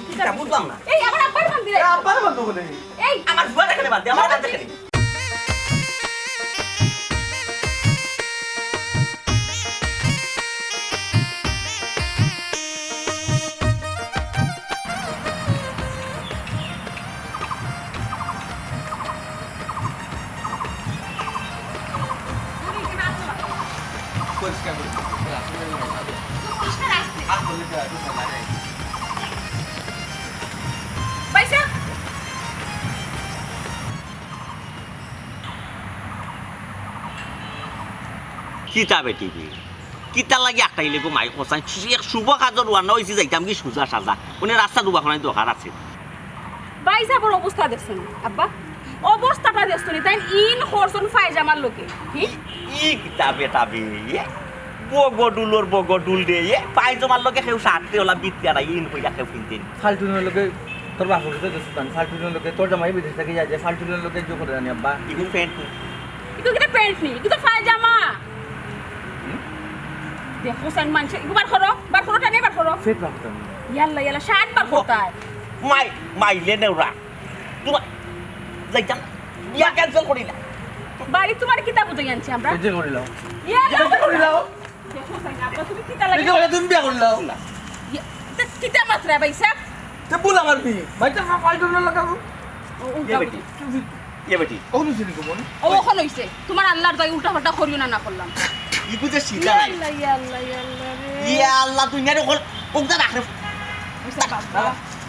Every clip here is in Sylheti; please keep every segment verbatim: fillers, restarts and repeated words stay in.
কিতা বুঝলাম না। এই, আমার আব্বার বান্দি রে। আব্বার বান্দি বলে? এই। আমার ফুয়ার এখানে বান্দি, আমার বান্দি এখানে। পরিষ্কার করে দিন। আর বললে তো এত সময় নেই। পয়সা? কিতা বেটি রে? কিতা লাগি আটকাইলে গো মাই কছাইন? এক শুভ কাজর রওয়ানা অইছি, যাইতাম কি সুজা সাজা। মানে রাস্তা দুবা করানি দরকার আছে। ভাইসাবর অবস্থা দেখছো নি, আব্বা? অবস্থাটা দেখছো নি? তাইন ইন করছইন পায়জামার লগে। হি? ই, ই কিতা বেটা বে? এ? বগডুলর বগডুল রে। এ? পায়জামার লগে কেউ শার্ট রে ওলা বিত্তিয়া নাই, ইন কইয়া কেউ কিনতে নি। ফালটুনের লগে তোর বাপর সাথে দুস্তান, ফালটুনের লগে তোর জামাই বিদেশ থাকি যায় যে ফালটুনের লগে জো করে জানি আব্বা। ইগু প্যান্ট নি। ইগু কিতা প্যান্ট নি, ইগু তো পায়জামা। হুম? দেখো সাইন মানছে, ইগু বার করো, বার করো, টানে বার করো। ফেট রাখতাম। ইয়াল্লা, ইয়াল্লা, শার্ট বার করতায়। মাই, মাইলে নেওরা। তোমার যাইতাম। বিয়া ক্যান্সেল করিলা। বাড়ি তোমার কিতা বুঝাই আনছি আমরা? ক্যান্সেল করিলাও। ইয়াল্লা। ক্যান্সেল করিলাও। দেখো সাইন, আব্বা, তুমি কিতা লাগে? এই যে তুমি বিয়া করিলাও। ইয়া, তে কিতা মাতরা ভাইসাব? তে ভুল আমার নি। ভাই তো ফালতু না লাগাবো। ও, ও, এ বেটি। এ বেটি। ও, নুসিনি কো বোন? ও, অখন অইছে। তোমার আল্লার দোয়াই উল্টা পাল্টা করিও না, না করলাম। ইগু যে সিধা নাই। ইয়াল্লা, ইয়াল্লা, ইয়াল্লা রে। ইয়া আল্লাহ, তুই নেরে কল, ওগদা রাখ রে। অইছে বাবা।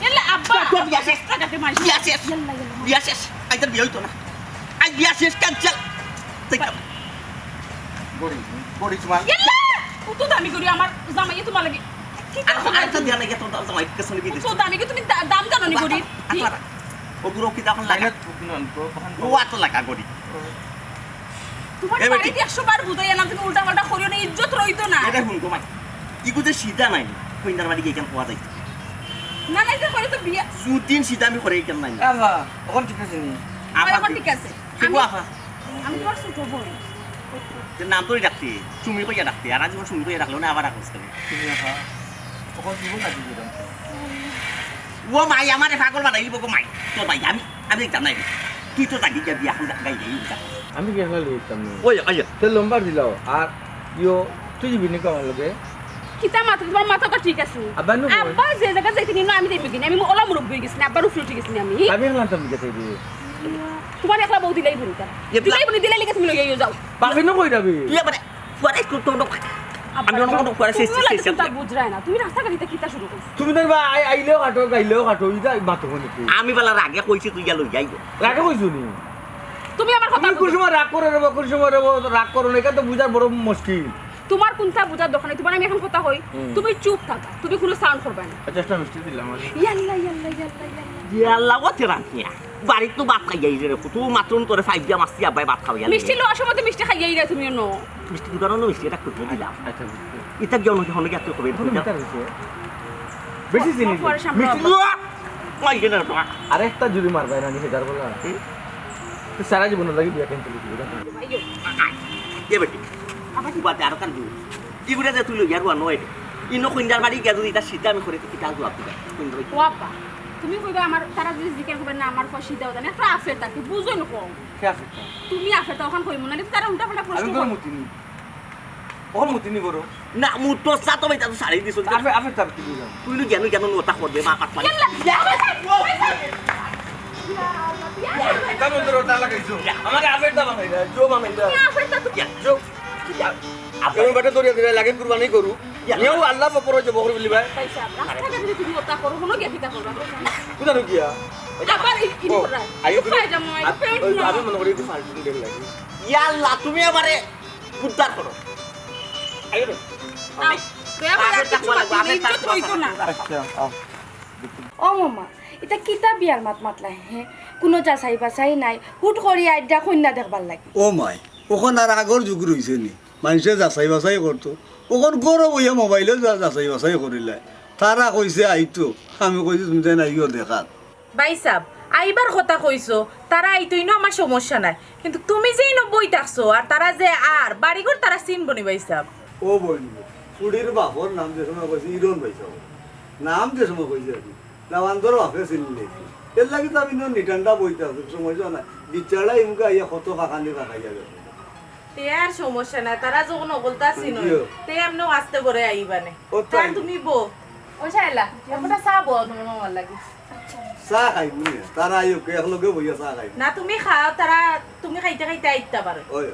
ইয়াল্লা আব্বা। তোর বিয়া শেষ। টাকাতে মারিস। বিয়া শেষ। ইয়াল্লা, ইয়াল্লা। বিয়া শেষ। আইতার বিয়া অইতো না। আই বিয়া শেষ, ক্যান্সেল। ঠিক আছে। গড়ি, গড়ি তোমার। ইয়াল্লা! কত দামি গড়ি আমার জামাইয়ে তোমার লাগি। কি আর কথা আরেকটা বলছো? দিয়া লাগে তোর জামাই কাছে নিবি দিস। কত দামি কি তুমি দা-, দাম জানো নি গড়ির? আচ্ছা, আচ্ছা। ও বুড়ো কি তখন লাগে? লাগে তো, না, তো তখন তো ও অত লাগা গড়ি। তোমার এ বেটি। বাড়িতে একশো বার বুঝাই আনলাম, তুমি উল্টা পাল্টা করিও না, ইজ্জত রইতো না। এটা হুন গো মাই। ইগু যে সিধা নাই, কইনার বাড়ি গিয়া কেন পাওয়া যায়? না, না, এটা করে তো বিয়া। দুদিন সিধা আমি করে কেন নাই? আফা, অখন ঠিক আছে নি? আফা আফা, অখন ঠিক আছে। কি আমি, আফা? আমি তোমার ছোট বোন। তোর নাম তো ডাকতে, চুমি কইয়া ডাকতে, আর আজ যখন চুমি কইয়া ডাকলো না, আবার ডাকস কেন? তুমি আফা, অখন কি বল না, কি বল? ও মাই, আমারে পাগল বানাই দিব গো মাই। তোর ভাই, আমি, আমি একদম নাই। তুই তো জানি যে বিয়া এখন গাই গাই উঠা। আমি কি এখন লইতাম না? ওই, আইয়া। তে লম্বার দিলাও, আর ইয়ো, তুই যাবি নি আমার লগে? কিতা মাত, তোমার মাথা তো ঠিক আছে নি? আব্বা নু কই? আব্বা যে জায়গা যাইতে নিন, আমি যাইবো কিনা? আমি ওলা মুরব্বি হয়ে গেছি না, আব্বার উপরে উঠে গেছি না আমি। আমি এখন আনতাম দিকে চাইবি। তোমার একলা বউ দিলাই বলি তার। এ দিলাই বলি, দিলাই লিখে তুমি লইয়া যাও। বাপে নু কই যাবি? তুই আবার ফুয়ারে একটু তো লোক। আব্বা, আমি অন্য কোনো ফুয়ারে শেষ, তুমি শেষ, শেষ। তা বুঝরায় না। তুমি রাস্তাঘাটিতে কিতা শুরু করছো? তুমি তো বা আই-, আইলেও কাটো, গাইলেও কাটো, ইটা মাতো কোন কি? আমি বালা রাগে কইছি তুই গেল যাইব। রাগে কইছো নি? তুমি আমার কথা তুমি কোন বুঝো। সময় রাগ করো রে বা, কোন সময় রে বা, রাগ করো না, এটা তো বুঝার বড় মুশকিল। তোমার কোনটা বুঝার দরকার নাই, তোমার আমি এখন কথা কই, হুম। তুমি চুপ থাকা, তুমি কোনো সাউন্ড করবে না। আচ্ছা, একটা মিষ্টি দিলাম আমি। ইয়াল্লা, ইয়াল্লা, ইয়াল্লা, ইয়াল্লা। ইয়াল্লা, ও তেরা মিয়া। বাড়িত তো ভাত খাইয়াই রে, তুই মাত্র তোরে ফাইভ দিয়া মারছি, আব্বাই ভাত খাওয়াইয়া মিষ্টি লইয়া। লওয়ার সময় তো মিষ্টি খাইয়াই রে, তুমিও নো। মিষ্টি দোকানো মিষ্টি এটা খুঁজে দিলাম। আচ্ছা, বুঝছি। ইটা গিয়ে অনেক, অনেক এত কবে এখন বুঝলাম। মিটার হইছে। বেশি চিনি তোমার দিই। পরে সামনে মিষ্টি আবার। দোয়া। ওই যে না, তোমার। আরেকটা জুড়ি মারবে না, নি হেজার বলা। হুম। তুই সারা জীবন লাগি বিয়া ক্যান্সেল করে দিবি। আইয়ো। এ বেটি। আবার কি? বাদে আরো কান জুড়ি। ইগুলা যে তুই লইয়া রুয়া নয় রে। ইনো কইন্দার বাড়ি গিয়া যদি ইটা সিধা আমি করে, তুই কিতা জবাব দিবা? কইন্দার বাড়ি। ও আব্বা, তুমি কইবা আমার, তারা যদি জিজ্ঞাসা করবে না, আমার পয়সা দাও, তাহলে একটা আফের থাকে, বুঝো না কম। কে আফের থাকে? তুমি আফের তো ওখান কইমু না, তারা উল্টা পাল্টা প্রশ্ন আমি করে। মতিনি। ওখান মতিনি করো। না, মুতো সা তো ভাই, তা তো সারি দিছো। আফের, আফের তার কি বুঝলাম? তুই নু জ্ঞান, জ্ঞান নতা করবে, মা পাত পানি। ইয়াল্লা, ইয়াল্লা, ইয়াল্লা। এটা মন্ত্র ওটা লাগাইছো। আমার আফের দাম নাই, জো মামা এটা। তুমি আফের তা তো জো। আপনি বাটে দরিয়া দিলে লাগেন কুরবানি করু। ইয়া। নেও আল্লাহ বাপর যে বকরি বলি ভাই। ভাই সাহেব, রাস্তাঘাটে যদি তুমি ওটা করো, কোনো গিয়া কিতা করবা? কোথা রুকিয়া? আবার এই, এই ও, কররা। আইও তুমি। পায়জামা, এই আপ-, প্যান্ট ওই না। আমি মনে করি একটু ফালতু দেখ লাগে। ইয়া আল্লাহ, তুমি আমারে উদ্ধার করো। আইও রে। আও, দয়া করে আর কিছু মাতবা না, ইজ্জত রইতো না। আচ্ছা, আও। ও মামা, এটা কিতা বিয়ার মাত মাতলা হে? কোনো যাচাই বাছাই নাই, হুট করি আইডা কইন্যা দেখবার লাগি। ও মাই, অখন আর আগর যুগ রইছে নি? মানষে যাচাই বাছাই করতো। অখন ঘরো বইয়া মোবাইলো যা-, যাচাই বাছাই করিলায়। তারা কইছে আইতো, আমি কইছি তুমি তাইন আইও দেখাত। ভাইসাব, আইবার কথা কইছো, তারা আইতো ইনো আমার সমস্যা নাই। কিন্তু তুমি যে ইনো বই থাকছো, আর তারা যে আর বাড়িঘর তারা চিনবো নি ভাইসাব। ও বইন, ফুড়ির বাপর নাম যে সময় কইছে ইরন ভাই সাব, নাম যে সময় কইছে আর কি, নামান্তর বাপে চিনি নাই। এর লাগি তো আমি নিটান্ডা বইতে আছি, সমস্যা নাই। বিচারা ইমুকে আইয়া কত ফাঁকানি ফাঁকাইয়া গেছে। তে আর সমস্যা নাই, তারা যখন অকলতা চিনইন, জিও। তে এমনে আস্তে করে আইবানে। ও তো তা আইব। তুমি বো। ও শায়লা, একটা চা বো তোমার মামার লাগি। চা খাইবো নি? তারা আইউক, একলগে বইয়া চা খাইবো। না, তুমি খাও, তারা তুমি খাইতে খাইতে আইতা পারো। ওই,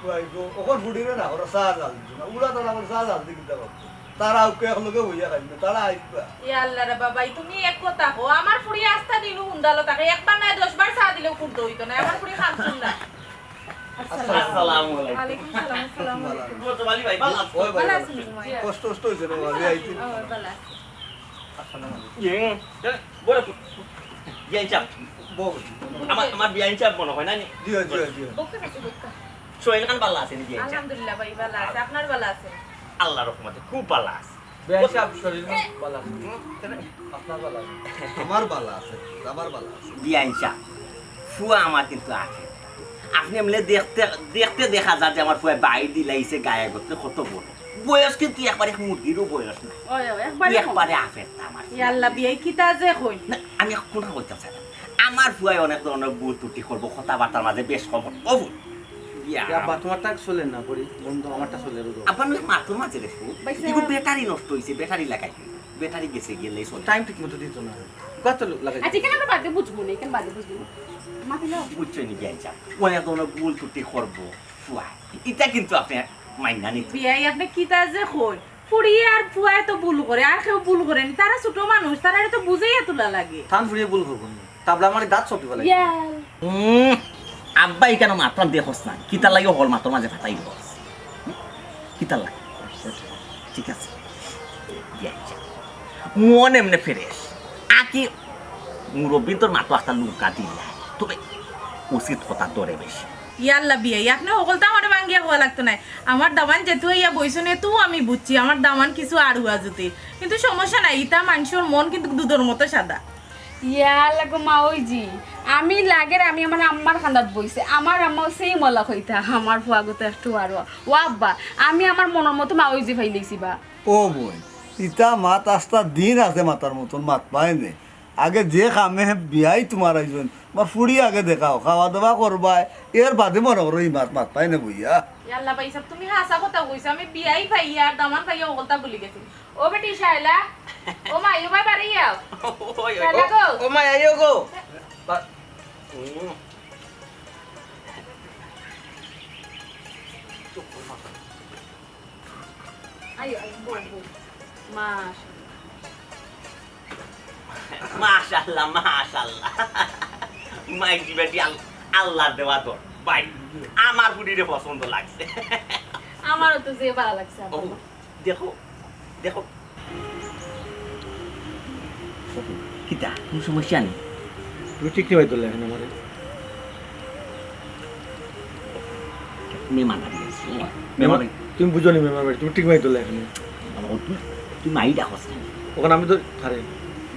ওই, তো ওখান ফুড়িরে না, ওরা চা জাল দিছে না। উড়া তারা আবার চা জাল দিয়ে কিতা করতো? তারা আউকে একলগে বইয়া খাইবো, তারা আইবা। ইয়া আল্লাহ রে বাবা, ই তুমি এক কথা কও, আমার ফুড়ি আস্তা দিনও হুন্দালো থাকে, একবার নায় দশ বার চা দিলেও কুন্তা অইতো না, আমার ফুড়ি খামছুন না। আসসালামু আলাইকুম। ওয়ালাইকুম সালাম, আসসালামু আলাইকুম। ও, জমালি ভাই, ভালা আছো? ওই ভাই, ভালা আছি, জমালি। কষ্ট কষ্ট হইছে রে বাবা, আইতে। ও, ভালা আছি। আসসালামু আলাইকুম। ইয়ে, বড় বিয়াইন সাব। বউ। আমার, আমার বিয়াইন সাব মনে হয় না নি? জি, জি, জি। বউকে কাছে বউকে। শরীর খান ভালা আছে নি বিয়াইন সাব? আলহামদুলিল্লাহ ভাই, ভালা আছে। আপনার ভালা আছে? আল্লাহর রহমতে খুব ভালা আছে। বিয়াইন সাব শরীর খান ভালা আছে। হুম, কেন? আপনার ভালা আছে? আমার ভালা আছে, আমার ভালা আছে। বিয়াইন সাব, ফুয়া আমার কিন্তু আছে। আপনে এমনে দেখতে, দেখতে দেখা যায় যে আমার ফুয়ায় বাড়ি দিলাইছে গায়ে গোত্রে কত বড়। বয়স কিন্তু একবারে এক মুরগিরও বয়স না। ওই, ওই, একবারে কম। একবারে আপেত্তা আমার ফুয়া। ইয়া আল্লাহ, বিয়াই কিতা যে কই। না, আমি এক কথা কইতাম চাইলাম। আমার ফুয়ায় অনেক ধরনের ভুল ত্রুটি করবো, কথাবার্তার মাঝে বেশ কম। ও ফুয়া। ইয়া। ইয়া, আব্বা, তোমারটা চলে না, করি, বন্ধ, আমারটা চলে, রুগো। আব্বা, আমি মাতর মাঝে রে ফুয়া। ভাই সাহেব। ইগু ব্যাটারি নষ্ট হইছে, ব্যাটারি লাগাই। ব্যাটারি গেছে, গেলেই চলে। টাইম ঠিক মতো দিত না। কত লাগাই? আচ্ছা, এখানে আমরা বাদে বুঝবো না, এখানে বাদে বুঝবো না। মাতিলো। বুঝছো নি, বিয়াইন সাব? অনেক ধরনের ভুল ত্রুটি করবো, ফুয়া। ইটা কিন্তু আপনে মাইনা নিত। বিয়াই, আপনে কিতা যে কই? ফুড়ি আর ফুয়ায় তো ভুল করে, আর কেউ ভুল করে নি। তারা ছোট মানুষ, তারারে তো বুঝাইয়া তোলা লাগে। তান ফুড়িয়ে ভুল করবো নি। তাবলা মারি দাঁত সব দিবা লাগে। ইয়া। উম, আব্বা ইখানো মাতরাম দেখোস না। কিতার লাগি হল মাতর মাঝে ফাটাই দিস? কিতার লাগি? ঠিক আছে। দিয়া যা। মন এমনে ফ্রেশ। আকি মুরব্বিন্তর মাতো একটা লুকা দিলা। তবে উচিত কথা ধরে বেশি। ইয়াল্লা বিয়াই, আপনে হকলতা আমারে ভাঙ্গিয়া কওয়া লাগতো নায়। আমার দামান যেহেতু ইয়া বইছন, এতু আমি বুঝছি, আমার দামান কিছু আড়ুয়া জুতি। কিন্তু সমস্যা নাই, ইতা মানষর মন কিন্তু দুধর মতো সাদা। ইয়াল্লা গো মাওইজি, আমি লাগের আমি আমার আম্মার কান্দাত বইছি। আমার আম্মাও সেই মলা কইতা, আমার ফুয়াগো তো একটু আড়ুয়া। ও আব্বা, আমি আমার মনর মতো মাওইজি পাইলাইছি বা। ও বইন, ইতা মাত আস্তা দিন আছে মাতার মতন মাত পায় নে। আগে যে কামে হে বিয়াই তোমার আইজন, বা ফুড়ি আগে দেখাও, খাওয়া দাওয়া করবায়, এর বাদে মনে করো ই মাত মাত পায় নে বইয়া। ইয়াল্লা ভাই সাব, তুমি হাছা কথা কইছো, আমি বিয়াই পাইয়া আর দামান পাইয়া হকলতা ভুলি গেছি। ও বেটি শায়লা, ও মাই, ও মাই বাড়ি আও। ওই, ওই, শায়লা গো। ও মাই, আইও গো। বা-, উম। আইও, আইও, বউ, বউ। মাশাআল্লাহ। মাশাআল্লাহ, মাশাআল্লাহ। মাইজি বেটি আল-, আল্লাহর দেওয়া দর। ভাই, আমার ফুড়িরে পছন্দ লাগছে। আমারও তো যে ভালা লাগছে। ও, দেখো, দেখো। কিতা, কোনো সমস্যা নেই? তুমি ঠিক নিবাই তোলা এখানে আমারে। মেহমান বাড়ি আছে। মেহমান, তুমি বুঝো নি মেহমান বাড়ি, তুমি ঠিক নিবাই তোলা এখানে। বাবা, ও তুই, তুই মাই ডাকস কেন? ওখানে আমি তো, আরে।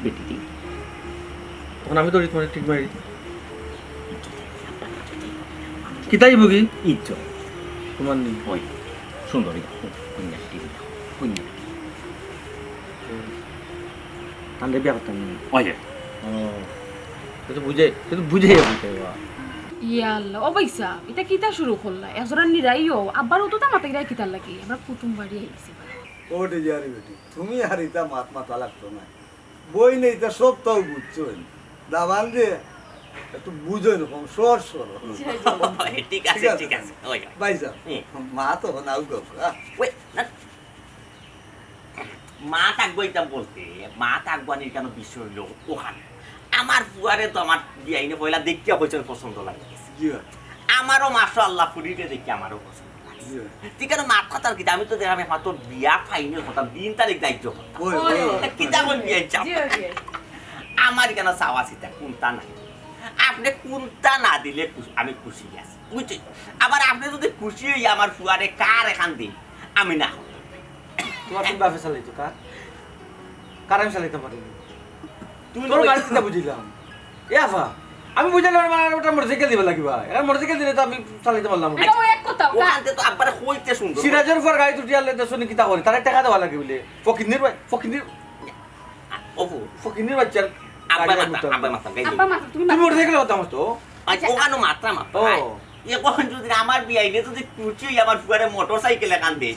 বেটি, তুই। ওখানে আমি তো তোমার ঠিক মারি। কিতাই বুগি? ইজ্জত। তোমার নেই। ওই, সুন্দরী, কন্যা, কন্যা। তানরে বিয়া করতাম না। ওই যে। ও, সে তো বুঝে, সে তো বুঝে বুঝে বা। ইয়া আল্লাহ, ও ভাই সাহেব, ইটা কিতা শুরু করলা? একজোড়া নিরাইও, আব্বার অতটা মাথা গিরা কিতার লাগি? আমরা কুটুম বাড়ি আইছি। ও রে ইয়ারি বেটি, তুমি আর ইতা মাত মাতা লাগতো না। বইনে ইতা সব তাও বুঝছো। দামান যে একটু বুঝো এরকম, সহজ সরল। জি, জি। ঠিক আছে, ঠিক আছে, ঠিক আছে। ওই, ওই। ভাই সাহেব, হুম। মা তো হন আউ গো, হ্যাঁ? ওই, না। মা থাকবো এটা বলতে, মা থাকবো আনির কেন বিষয় হইলো ওখানে। আমার ফুয়ারে তো আমার বিয়াইনে পয়লা দেখিয়া কইছেন পছন্দ লাগে গেছে। জি ভাই। আমারও মাশাআল্লাহ ফুড়িরে দেখি আমারও পছন্দ লাগে। জি ভাই। ঠিক আছে, মাত কথার কিতা, আমি তো দেখলাম একমাত্র বিয়া ফাইনাল কথা, দিন তারিখ ধার্য কথা। ওই, ওই, ওই। কিতা বল বিয়াই চাও? জি ভাই, জি ভাই। আমার কেন চাওয়া চিতা কোনটা নাই? আপনি কোনটা না দিলে খুশ-, আমি খুশি আছি, বুঝছেন? আবার আপনি যদি খুশি হইয়া আমার ফুয়ারে কার এখান দিন, আমি না করতাম। তোমার কোন বাপে চালাইতো কার? কার আমি চালাইতাম পারি না। তুমি তোর তো গাড়ি কিতা বুঝিলাম? এ আফা, আমি বুঝলাম না, মানে, ওটা মোটরসাইকেল দিবা লাগিবা। এরা মোটরসাইকেল দিলে তো আমি চালাইতে পারলাম না। এটা ওই এক কথা। ওখানতে তো আব্বারে কইতে সুন্দর। সিরাজর ফুয়ার গাড়িত উঠিয়া আনলে দেশো নি কিতা করে? তারে টেকা দেওয়া লাগে বুলে। ফকিন্নির বাই-, ফকিন্নির, ওফু। ফকিন্নির বাচ্চার আব্বা গাড়ি মাতা, উঠতাম। আব্বা মাতা, গাড়ি। আব্বা মাতা, তুমি তুমি মাতা। মোটরসাইকেল কথা মতো। আচ্ছা, ওখানো মাত্রা মাত্রা। ও। এখন যদি আমার বিয়াইনে যদি খুশি অইয়া আমার ফুয়ারে মোটরসাইকেল এখান দেয়,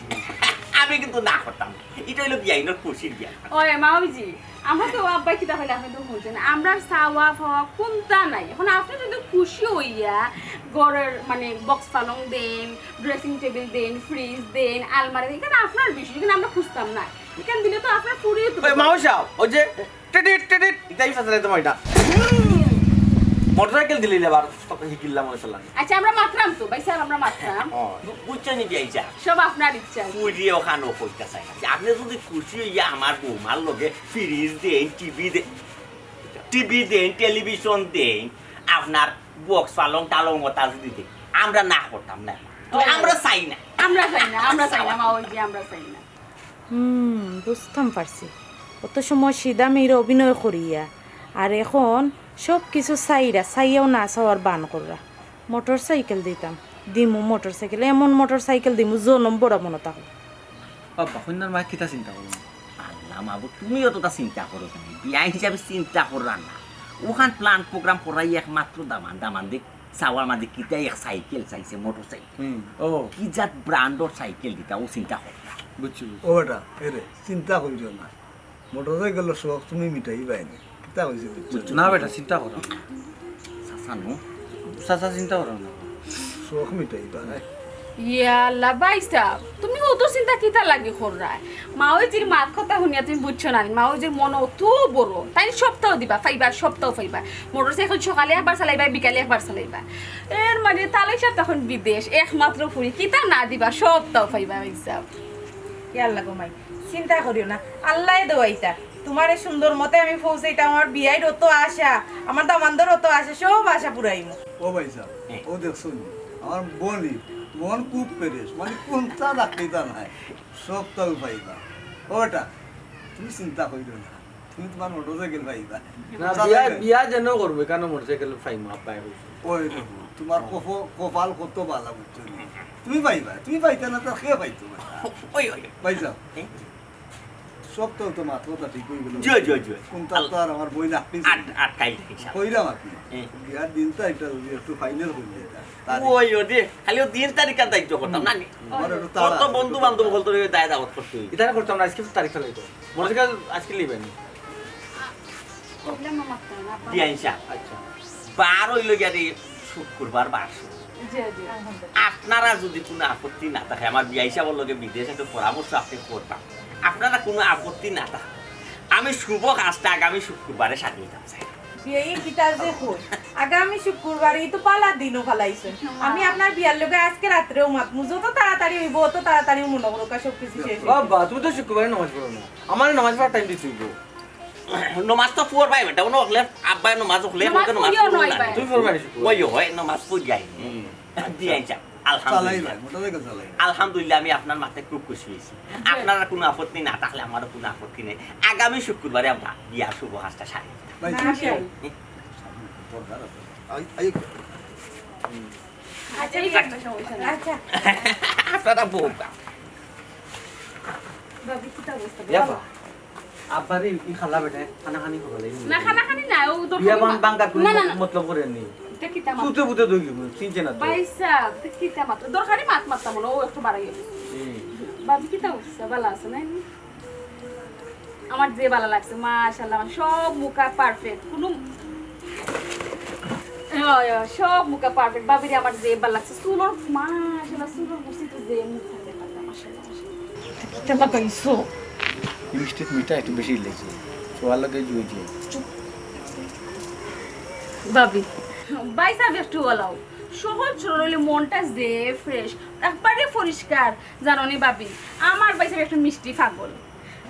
আমি কিন্তু না করতাম। ইটা অইলো বিয়াইনর খুশির বিয়া। ওই মাউজি, আমরা তো আব্বাই কিতা কইলে আপনি তো বুঝছেন, আমরা চাওয়া পাওয়া কোনটা নাই। এখন আপনি যদি খুশি অইয়া ঘরর মানে বক্স পালং দেইন, ড্রেসিং টেবিল দেইন, ফ্রিজ দেইন, আলমারি দেইন, ইখান আপনার বিষয়, ইখান আমরা খুঁজতাম না। ইখান দিলে তো আপনার ফুরিয়ে তো ওই মাউসা, ওই যে টিটিট, টিটিট, ইটাই ফাসলে তোমার ইটা। মোটরসাইকেল দিলে আবার তখন হিকিল্লা মনে চললাম। আচ্ছা, আমরা মাতরাম তো, ভাই সাহেব, আমরা মাতরাম। ও। বু-, বুঝছো নি বিয়াই সাহেব? সব আপনার ইচ্ছা। বুঝিয়ে ওখানে কইতা চাই না। যে আপনি যদি খুশি অইয়া আমার বৌমার লগে ফ্রিজ দেইন, টিভি দেইন, টিভি দেইন, টেলিভিশন দেইন, আপনার বক্স পালং টালং ওটা যদি দেইন, আমরা না করতাম না। তো আমরা চাই না। আমরা চাই না, আমরা চাই না, মাউজি, আমরা চাই না। হুম, বুঝতাম পারছি। অত সময় সিধা মেয়ের অভিনয় করিয়া, আর এখন সব কিছু চাইরা, চাইয়াও না চাওয়ার বান কররা। মোটরসাইকেল দিতাম, দিমু মোটরসাইকেল, এমন মোটরসাইকেল দিমু, জনম বড় মনে থাকো। বাবা, কইন্যার মায় কিতা চিন্তা করইন? আল্লাহ মাবুদ, তুমি অতটা চিন্তা করো কেনে? বিয়া হিসাবে চিন্তা কররা না। ওখান প্ল্যান প্রোগ্রাম করাই একমাত্র দামান, দামান দেখ চাওয়ার মাঝে কিতা এক সাইকেল চাইছে, মোটরসাইকেল। হুম, ও। কি জাত ব্র্যান্ডর সাইকেল দিতা, ও চিন্তা কররা। বুঝছি, বুঝছি। ও বেটা, এরে, চিন্তা করিও না। মোটরসাইকেলর শখ তুমি মিটাইবায় নি। কিতা কইছে বুঝছো? না বেটা, চিন্তা করো না। চাচা নু? চাচা চিন্তা করো না। শখ মিটাইবা, হ্যাঁ? ইয়া আল্লাহ, ভাই সাহেব, তুমি অত চিন্তা কিতা লাগি কররায়? মাউজির মাত কথা হুনিয়া তুমি বুঝছো না নি? মাউজির মন অত বড়, তাইন সবতাউ দিবা, পাইবা, সবতাউ পাইবা। মোটরসাইকেল সকালে একবার চালাইবা, বিকালে একবার চালাইবা। এর মানে তালই সাহেব তখন বিদেশ, একমাত্র ফুরি, কিতা না দিবা, সবতাউ পাইবা, ভাই সাহেব। ইয়া আল্লাহ গো মাই, চিন্তা করিও না, আল্লায় দেওয়াইতা। তোমারে সুন্দর মতে আমি পৌঁছাইতাম, আমার বিয়াইর অত আশা, আমার দামান্দর অত আশা, সব আশা পুরাইমু। ও ভাই সাহেব, হ্যাঁ। ও দেখছো নি, আমার বনি, মন খুব ফ্রেশ, মানে কোনটা রাখতে তা নাই, সবতাউ পাইবা। ও বেটা, তুমি চিন্তা করিও না, তুমি তোমার মোটরসাইকেল পাইবা। না, বিয়া, বিয়া যেন করবো, কেন মোটরসাইকেল পাইমু, আব্বায় কইছে। ওই দেখো, তোমার কফ-, কপাল কত বালা, বুঝছো নি? তুমি পাইবা, তুমি পাইতা না, তার কে পাইতো বেটা? ওই, ওই। ভাই সাহেব, হ্যাঁ? সবতাউ তো মাত কথা ঠিক অই গেল। জি, জি, জি। কোনটা তো আর আমার বই লাগতেই আট-, আটকাই নাই, ইনশাআল্লাহ। কইলাম আর কি। হ্যাঁ। বিয়ার দিনটা একটা যদি একটু ফাইনাল হইলে এটা, তারিখ। ওই, ওই যে, খালি ও দিন তারিখ আর দায়িত্ব করতাম, না নি? আমার একটু তাড়া। কত বন্ধু বান্ধব বলতো রে, দায় দাওয়াত করতে হইবে। এটা করতাম না, আজকে তারিখ ফেলাই তো। মোটরসাইকেল আজকে নিবেন। বিয়াইন সাহেব। আচ্ছা। বার অইলো গিয়া রে শুক্রবার বার শুক্রবার। জি, জি। আপনারা যদি কোনো আপত্তি না থাকে, আমার বিয়াই সাহেবর লগে বিদেশ একটা পরামর্শ আপনি করতাম। আপনারা কোনো আপত্তি না থাকে, আমি শুভ কাজটা আগামী শুক্রবারে সাজিয়ে দিতাম চাই। বিয়াই কিতা যে কই? আগামী শুক্রবারে, ই তো পালা দিনও ফালাইছে। আমি আপনার বিয়ার লগে আজকে রাত্রেও মাতমু, যত তাড়াতাড়ি অইবো, অত তাড়াতাড়ি মনে করো সব কিছু শেষ। বাবা, তুমি তো শুক্রবারে নামাজ পড়ো না, আমার নামাজ পড়ার টাইম দিতে অইবো। নমাজ তো পড়বায় বেটা, অনো অকলে আব্বায় নমাজ অকলে, নমাজ অকলে নমাজ পড়িও পড়বো নয় না। ভাই। তুই পড়বায় নি শুক্রবার? ওই হয়, নমাজ পড়ি যাই। হুম। বিয়াই সাহেব, আলহামদুলিল্লাহ। চালাই ভাই, মোটরসাইকেল চালাই। আলহামদুলিল্লাহ, আমি আপনার মাতে খুব খুশি হয়েছি। জি। আপনারা কোনো আপত্তি না থাকলে আমারও কোনো আপত্তি নেই। আগামী শুক্রবারে আমরা বিয়ার শুভ কাজটা সারি দিতাম। ভাই, না, ভাই। দরকার আছে। I, I. আচ্ছা, ঠিক আছে, সমস্যা নেই। আচ্ছা। আপনারা বউ। ভাবি, কিতা অবস্থা? ইয়াবা। আব্বারে ই খালা বেটায় কানাকানি করা লাগে। না, কানাকানি না, ও দরকারি বিয়া বান-, মা-, বাঙ্গার কোনো না, না, না। মতলব করে নি। এটা কিতা মাত? সুতে বুতে দই গেল, চিনছে না তো। ভাই সাহেব, এটা কিতা মাত? দরকারি মাত মাততাম না, ও একটু বাড়াই গেল। হুম। ভাবি, কিতা অবস্থা? ভালা আছে না? আমার যে ভালা লাগছে, মাশাআল্লাহ, আমার সব মুখা perfect, কোনো, ওই, ওই, সব মুখা perfect। ভাবিরে আমার যে ভালা লাগছে, চুলর, মাশাআল্লাহ, চুলর বুঝছি তো যে মুখ থাকে, মাশাআল্লাহ, মাশাআল্লাহ। কিতা লাগাইছো? লিপস্টিক মিঠা একটু বেশি লেগেছে। সোয়ার লগে জুয়ে জুয়ে। ভাবি, ভাই সাহেব একটু ওলাও। সহজ সরল অইলে মনটা যে fresh, একবারে পরিষ্কার। জানো নি ভাবি, আমার ভাই সাহেব একটু মিষ্টি পাগল।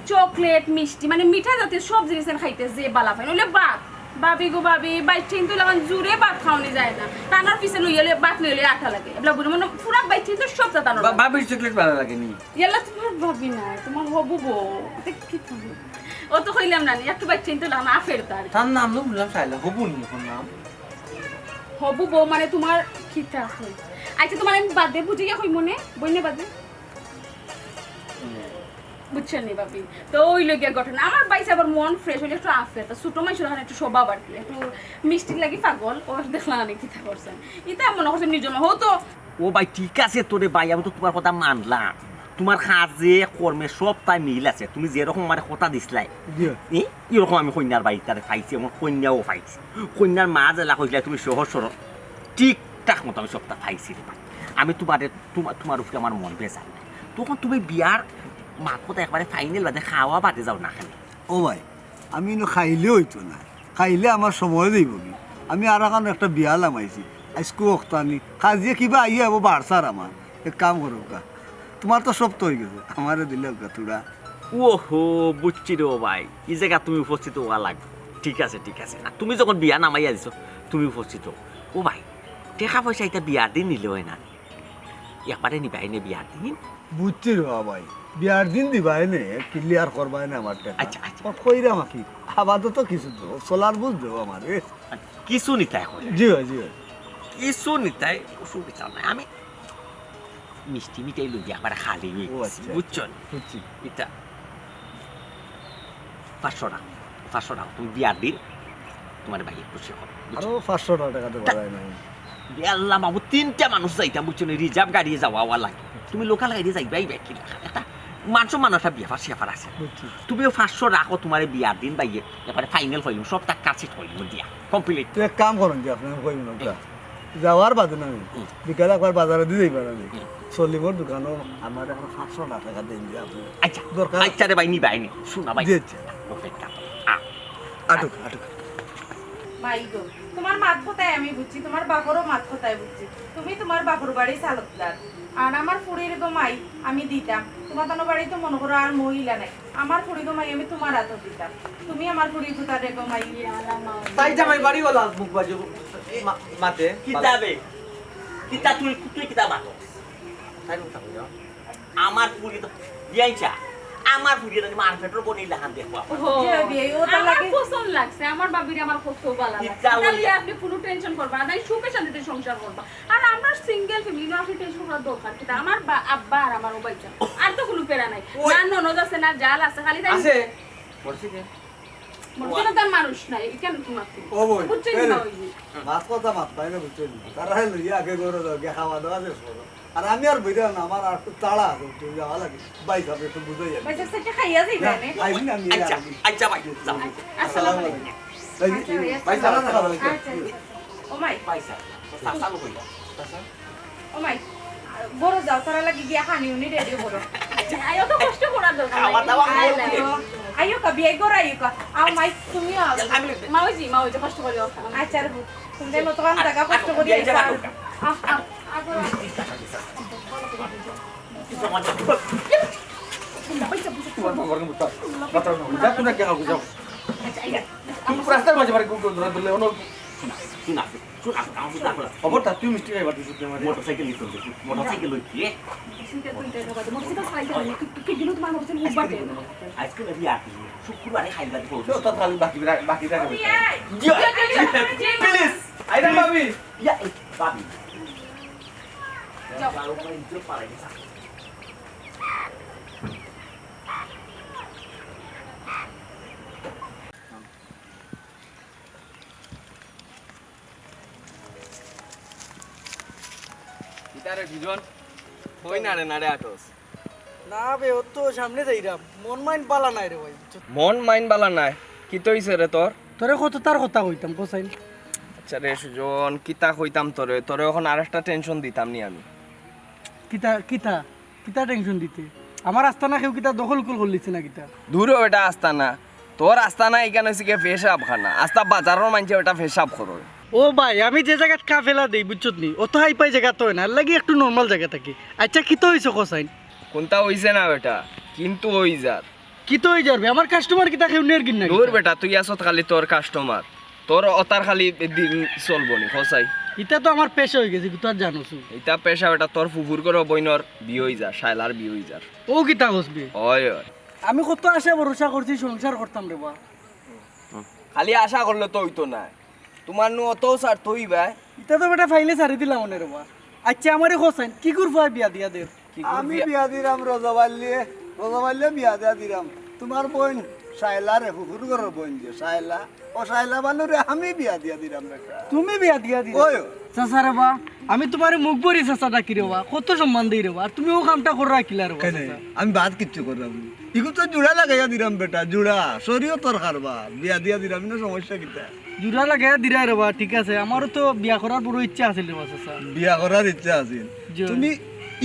চকলেট, মিষ্টি, মানে মিঠা জাতীয় সব জিনিস আমি খাইতে যে ভালা পাই। নইলে ভাত, ভাবি গো ভাবি, বাইচ্চাইন্তর লাখান জুরে ভাত খাওয়ানি যায় না। তানর পিছে লইয়া লইয়া ভাত লইয়া লইয়া আটা লাগে। এবলা বুড়ো মানে পুরা বাইচ্চাইন্তর সব জাত তানর বা-, লাগে। ভাবির চকলেট ভালা লাগে নি? ইয়াল্লা, তোমার ভাবি না, তোমার হবু বউ। এটা কি তুমি? ও তো কইলাম না নি, একটু বাইচ্চাইন্তর লাখান আফের তার। তার নাম তো বললাম শাইলা, হবু নি এখন নাম? হবু বউ মানে তোমার কিতা কই? আচ্ছা, তুমার আমি বাদে বুঝি গিয়া কইমু নে, বইনে বাদে। বুঝছইন নি ভাবি? তো অউ লগিয়া ঘটনা। আমার ভাইসাবর মন fresh অইলে একটু আফে, তো ছোট মানুষর অখান একটু স্বভাব আর কি, একটু মিষ্টির লাগি পাগল, ও দেখলা না নি কিতা করছইন। ইতা মনে করছইন নিজর মা, হউ তো। ও ভাই, ঠিক আছে তো রে ভাই, আমি তো তুমার কথা মানলাম। তুমার কাজে কর্মে সবতায় মিল আছে। তুমি যেরকম আমারে কথা দিছলায়, জি। ই, ইরকম আমি কইন্যার বাড়ি তারে পাইছি, আমার কইন্যাও পাইছি। কইন্যার মা যেলা কইছলায় তুমি সহজ সরল, ঠিকঠাক মতো আমি সবতা পাইছি রে ভাই। আমি তুমারে, তুমা-, তুমার উপরে আমার মন বেজার নাই। তখন তুমি বিয়ার মাত কথা একবারে final বাদে খাওয়া বাদে যাও না খালি। ও ভাই, আমি ইনো খাইলে অইতো না, খাইলে আমার সময় যাইবোগি। আমি আর অখান একটা বিয়া লামাইছি, আইজকু অখতানি, কাজিয়ে কিবা আইয়া আইবো বারসার আমার। এক কাম করউক্কা, তুমার তো সবতা অইগেছে, আমারে দিলাউক্কা থুড়া। ওহো, বুঝছি রে ও ভাই, ই জাগাত তুমি উপস্থিত অওয়া লাগবো। ঠিক আছে, ঠিক আছে, না, তুমি যখন বিয়া নামাইয়া দিছো, তুমি উপস্থিত অও। ও ভাই, টেকা পয়সা ইতা বিয়ার দিন নিলে অয় না, একবারে নিবায় নে বিয়ার দিন। বুঝছি রে বা ভাই, বিয়ার দিন দিবায় নে, clear করবায় নে আমার টেকা। আচ্ছা, আচ্ছা। ও কইরাম আর কি, আপাতত কিছু দেও, চলার বুঝ দেও আমারে। আচ্ছা, কিছু নিতায় কই? জি ভাই, জি ভাই। কিছু নিতায়, অসুবিধা নাই। আমি মিষ্টি মিঠাই লইয়া আবার খালি অই ও গেছি, আচ্ছা, বুঝছো নি? বুঝছি। ইতা পাঁচশো টেকা, পাঁচশো টেকা তুমি বিয়ার দিন তুমার ভাইয়ে খুশি করো, বুঝছো? আরো পাঁচশো টেকা তো বাড়ায় নাই। ইয়াল্লা মাবুদ, তিনটা মানুষ যাইতাম, বুঝছো নি? Reserve গাড়িয়ে যাওয়া অওয়া লাগে, তুমি local গাড়িয়ে যাইবায় বা কিলা? একটা মান সম্মান একটা ব্যাপার স্যাপার আছে। বুঝছি। তুমিও পাঁচশো রাখো, তুমারে বিয়ার দিন ভাইয়ে একবারে final কইলাম, সবতা কাটছিট কইলাম দিয়া, complete। তো এক কাম করইন যে আপনারে কইমু না, হুম। যাওয়ার বাদে না নি, হুম। বিকালে একবার বাজারেদি যাইবা না নি? হুম। সলিমর দোকানো আমারে অখন পাঁচশো টেকা দেইন যে আপনে। আচ্ছা, দরকার। আচ্ছা রে ভাই, নিবায় নে, শুনা ভাই। জি, আচ্ছা। অপেক্ষা কর। আ। আটুক, আটুক। মাই গো, তুমার মাত কথায় আমি বুঝছি, তুমার বাপরও মাত কথায় বুঝছি। তুমি তুমার বাপর বাড়ি চালকদার, আর আমার ফুড়িরে গো মাই আমি দিতাম। তুমার তান বাড়িত তো মনো করো আর মহিলা নাই। আমার ফুড়ি গো মাই আমি তুমার আতো দিতাম, তুমি আমার ফুড়ি পুতারে গো মাই। তাই জামাই বাড়ি গেল মুখ বাজে মা-, মাতে। কিতা বে? কিতা তুই, তুই কিতা মাতো? তাই কথা কইলাম। আমার ফুড়ি তো বিয়াইছা, আমার ফুড়ি তো মার পেটর বনির লাখান দেখবো। ও, জি, বিয়াই, ও তো আমার লাগে। পছন্দ লাগছে, আমার ভাবিরে আমার খুব, খুব ভালা লাগছে। কিতা ইটা লইয়া আপনে কুনু tension করবা না, তাই সুখে শান্তিতে সংসার করবা। আর আমরা single family, না আপনে tension করার দরকার কিতা? আমার বা-, আব্বা আর আমার ও ভাইজান, আর তো কুনু প্যারা নাই। ওই। না ননদ আছে, না জাল আছে, খালি তাই আছে। মরছে কে? মরছে না, তার মানুষ নাই, এখানে তো মারছে। ও বই, বুঝছেন এই না রে, ওই যে। মাত কথা মাত পাই না, বুঝছেন না। তারা লইয়া আগে ঘরো যাও, গিয়া খাওয়া দাওয়া শেষ করো। আর আমি আর বইরাম না, আমার আর একটু তাড়া আছে, একটু যাওয়া লাগে। ভাইসাব, একটু বুঝাই আর। ভাইসাব, সেটা খাইয়া যাইবে না, নে? খাইবি না, আমি আচ্ছা, আর আচ্ছা ভাই, যাও। আসসালামু আলাইকুম। এই, আচ্ছা, ভাইসাব, আচ্ছা, আচ্ছা। ও মাই। ভাইসাব, চাচা কইলা। চাচা? ও মাই, ঘরো যাও, তারা লাগি গিয়া খানি উনি ready করো। আইও তো, কষ্ট করার দরকার নাই। খাওয়া দাওয়া আইও। আইও কা, বিয়াই ঘরো আইও কা। আও মাই, তুমিও আও। আমি লইতে। মাউজি, মাউজি, কষ্ট করিও। আচ্ছা রে, তুমি তাইলে অতখান জাগা কষ্ট করি বিয়াই আইছো। যাবা আর। আও, আও, আও, ঘরো আও। তোমার বাবার মুখটা বাতাস না, যা, তোমরা কি খাও, যাও। আচ্ছা, আইয়া। রাস্তার মাঝে বাড়ি গুল গুল ধরে ধরলে, অন্য শোনা, শোনা, শোনা, আমার কথা শোনা। খবর তা তুই মিষ্টি খাইবার দিছিস না আমারে? মোটরসাইকেল নিতে হবে, মোটরসাইকেল লইতে। মোটরসাইকেল তুই যাই না, মোটরসাইকেল চালাইতে পারি না, তুই, তুই, তুই দিনও তোমার মোটরসাইকেল উঠবার দে। আজকে না বিয়া আছে, শুক্রবারে খাইবা দিব। তো, তো, তাহলে বাকি বিরা-, বাকি রাখো। জি, জি, জি, জি। Please, আইরা ভাবি। ইয়া, এই, ভাবি। যাও। কিতা রে সুজন? কই নাড়ে নাড়ে আটস? না বে, ও তো সামনে যাইরাম। মন মাইন বালা নাই রে ভাই, বুঝছো? মন মাইন বালা নাই? কিতা অইছে রে তোর? তোরে কততার কথা কইতাম, কছাইন? আচ্ছা রে সুজন, কিতা কইতাম তোরে? তোরে অখন আরেকটা tension দিতাম নি আমি। কিতা, কিতা? কিতা tension দিতে? আমার আস্তানা কেউ কিতা দখল উখল করলিছে না কিতা? দূর হ বেটা, আস্তানা। তোর আস্তানা ইখান অইছে গিয়া পেশাব খানা। আস্তা বাজারর মানষে বেটা পেশাব করর। ও ভাই, আমি যে জাগাত কাফেলা দেই, বুঝছত নি? অত হাইফাই জাগা তো অয় না, এর লাগি একটু normal জাগা থাকি। আচ্ছা, কিতা অইছে কছাইন? কুন্তা অইছে না বেটা, কিন্তু অই যার। কিতা অই যার বে? আমার customer কিতা কেউ নের গিন না দূর কিতা? বেটা, তুই আছত খালি তোর customer। তোর অতার খালি দিন চলবো নি, কছাই। ইতা তো আমার পেশা অই গেছে, তুই তো আর জানোস। ইতা পেশা বেটা, তোর ফুফুর ঘরর বইনর বিয়া অই যার, শায়লার বিয়া অই যার। ও কিতা কস বে? অয়, অয়। আমি কত আশা ভরসা করছি সংসার করতাম রে বা। খালি আশা করলে তো অইতো নায়। তুমার নু অতও ছাড়তো অইবায়। ইতা তো বেটা ফাইলে ছাড়ি দিলাম অনে রে বা। আচ্ছা, আমারে কও চাইন, কিগুর ফুয়ায় বিয়া দিয়া দের? আমি বিয়া দিরাম রোজা বাল্লিয়ে, রোজা বাল্লিয়ে বিয়া দিয়া দিরাম। তুমার বইন শায়লা রে, ফুফুর ঘরর বইন যে শায়লা, ও শায়লা বানুরে আমি বিয়া দিয়া দিরাম বেটা। তুমি বিয়া দিয়া দিরায়? ওই। চাচা রে বা, আমি তুমারে মুখ ভরি চাচা ডাকি রে বা, কত সম্মান দেই রে বা, আর তুমি অউ কামটা কররায় কিলা রে বা, কেনে? চাচা? আমি বাদ কিচ্ছু কররাম নি। ইগু তো জুড়া লাগাইয়া দিরাম বেটা, জুড়া, শরীয়তর কারবার, বিয়া দিয়া দিরাম, ইনো সমস্যা কিতা? জুড়া লাগাইয়া দিরায় রে বা, ঠিক আছে, আমারও তো বিয়া করার বড় ইচ্ছা আছিল রে বা, চাচা। বিয়া করার ইচ্ছা আছিল? জি। তুমি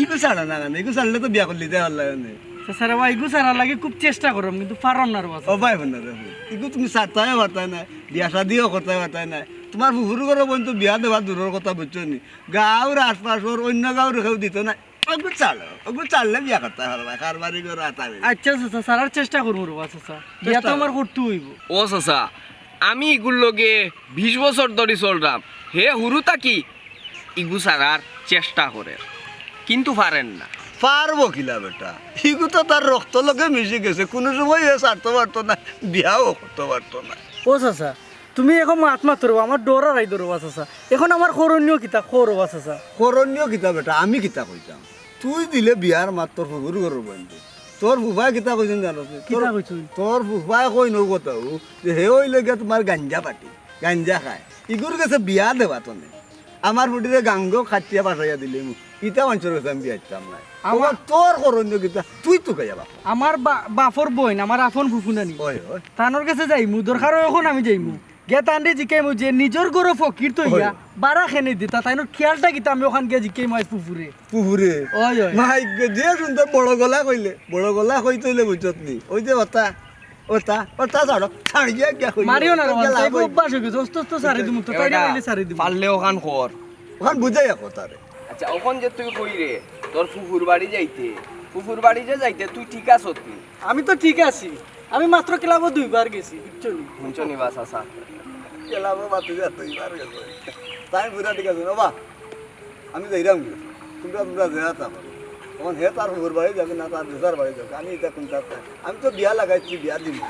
ইগু ছাড়া না কেনে? ইগু ছাড়লে তো বিয়া করলিতায় পারলায় অনে। চাচা রে বা, ইগু ছাড়ার লাগি খুব চেষ্টা কররাম, কিন্তু পাররাম না রে বা, চাচা। ও ভাই, হুনো রে, হুনো। ইগু তুমি ছাড়তায় পারতায় নায়, বিয়া শাদিও করতায় পারতায় নায়। তুমার ফুফুর ঘরর বইন তো বিয়া দেওয়া দূরর কথা, বুঝছো নি? গাঁওর আশপাশর অইন্য গাঁওর কেউ দিতো নায়। অগু ছাড়ো, অগু ছাড়লে বিয়া করতায় পারবায়, কারবারি ঘরো আতারি। আচ্ছা চাচা, ছাড়ার চেষ্টা করমু রে বা চাচা। বিয়া তো আমার করতে অইবো। ও চাচা, আমি ইগুর লগে বিশ বছর ধরি চলরাম। হে হুরু থাকি ইগু ছাড়ার চেষ্টা করের, কিন্তু পারের না। পারবো কিলা বেটা? ইগু তো তার রক্তর লগে মিশি গেছে, কুনু সময় হে ছাড়তো পারতো নায়, বিয়াও করতো পারতো নায়। ও চাচা, তুমি অখন মাত মাতো রে বা, আমার ডর আরাই দো রে বা চাচা। অখন আমার করণীয় কিতা, কও রে বা চাচা। করণীয় কিতা বেটা, আমি কিতা কইতাম? তুই দিলে বিয়ার মাত তোর ফুফুর ঘরর বইনরে। তোর ফুফায় কিতা কইছইন জানোস নি? কিতা কইছইন? তোর ফুফায় কইন অউ কথাউ যে হে অইলো গিয়া তুমার গাঞ্জা পার্টি, গাঞ্জা খায়। ইগুর গেছে বিয়া দেওয়া তনে। আমার ফুড়িরে গাঙ্গো খাটিয়া বাসাইয়া দিলে মু। ইতা মানষর গেছে আমি বিয়া দিতাম নায়। আমার তোর করণীয় কিতা? তুই তো গাইয়া বাপ। আমার বা-, বাপর বইন, আমার আপন ফুফু নানি। ওই, ওই। তানর গেছে যাইমু, দরকার অয় অখন আমি যাইমু। গিয়া তানরে জিকাইমু যে নিজর ঘরো ফকির থইয়া ওই। বারা কেনে দিতা, তাইনর খিয়ালটা কিতা, আমি অখান গিয়া জিকাইমু আইজ ফুফুরে। ফুফুরে? ওই, ওই। মাই গো, যে হুনতে বড় গলা কইলে, বড় গলা কইতে অইলে বুঝছত নি? ওই যে ওতা, ওতা, ওতা ছাড়ো, ছাড়ি গিয়া গিয়া কইলে। মারিও না রে, ওতা গেলা অভ্যাস অই গেছে, অস্ত অস্ত ছাড়ি দিমু, তো তাইরে মাইলে ছাড়ি দিমু। পারলে অখান কর। অখান বুঝাইয়া কও তারে। আচ্ছা, অখন যে তুই কইরে, তোর ফুফুর বাড়ি যাইতে, ফুফুর বাড়ি যে যাইতে, তুই ঠিক আছত নি? আমি তো ঠিক আছি, আমি মাত্র ক্লাবো দুইবার গেছি, বুঝছো নি? হুনছো নি বা চাচা? ক্লাবো মাত্র দুইবার গেছে। তাই বুড়া ঠিক আছে, বাবা, আমি যাইরাম গি। তুমরা, তুমরা যেতা পারো। অখন হে তার ফুফুর বাড়ি যাউক না তার জেঠার বাড়ি যাউক, আমি ইতা কুনতা চাই? আমি তো বিয়া লাগাইছি, বিয়া দিমু।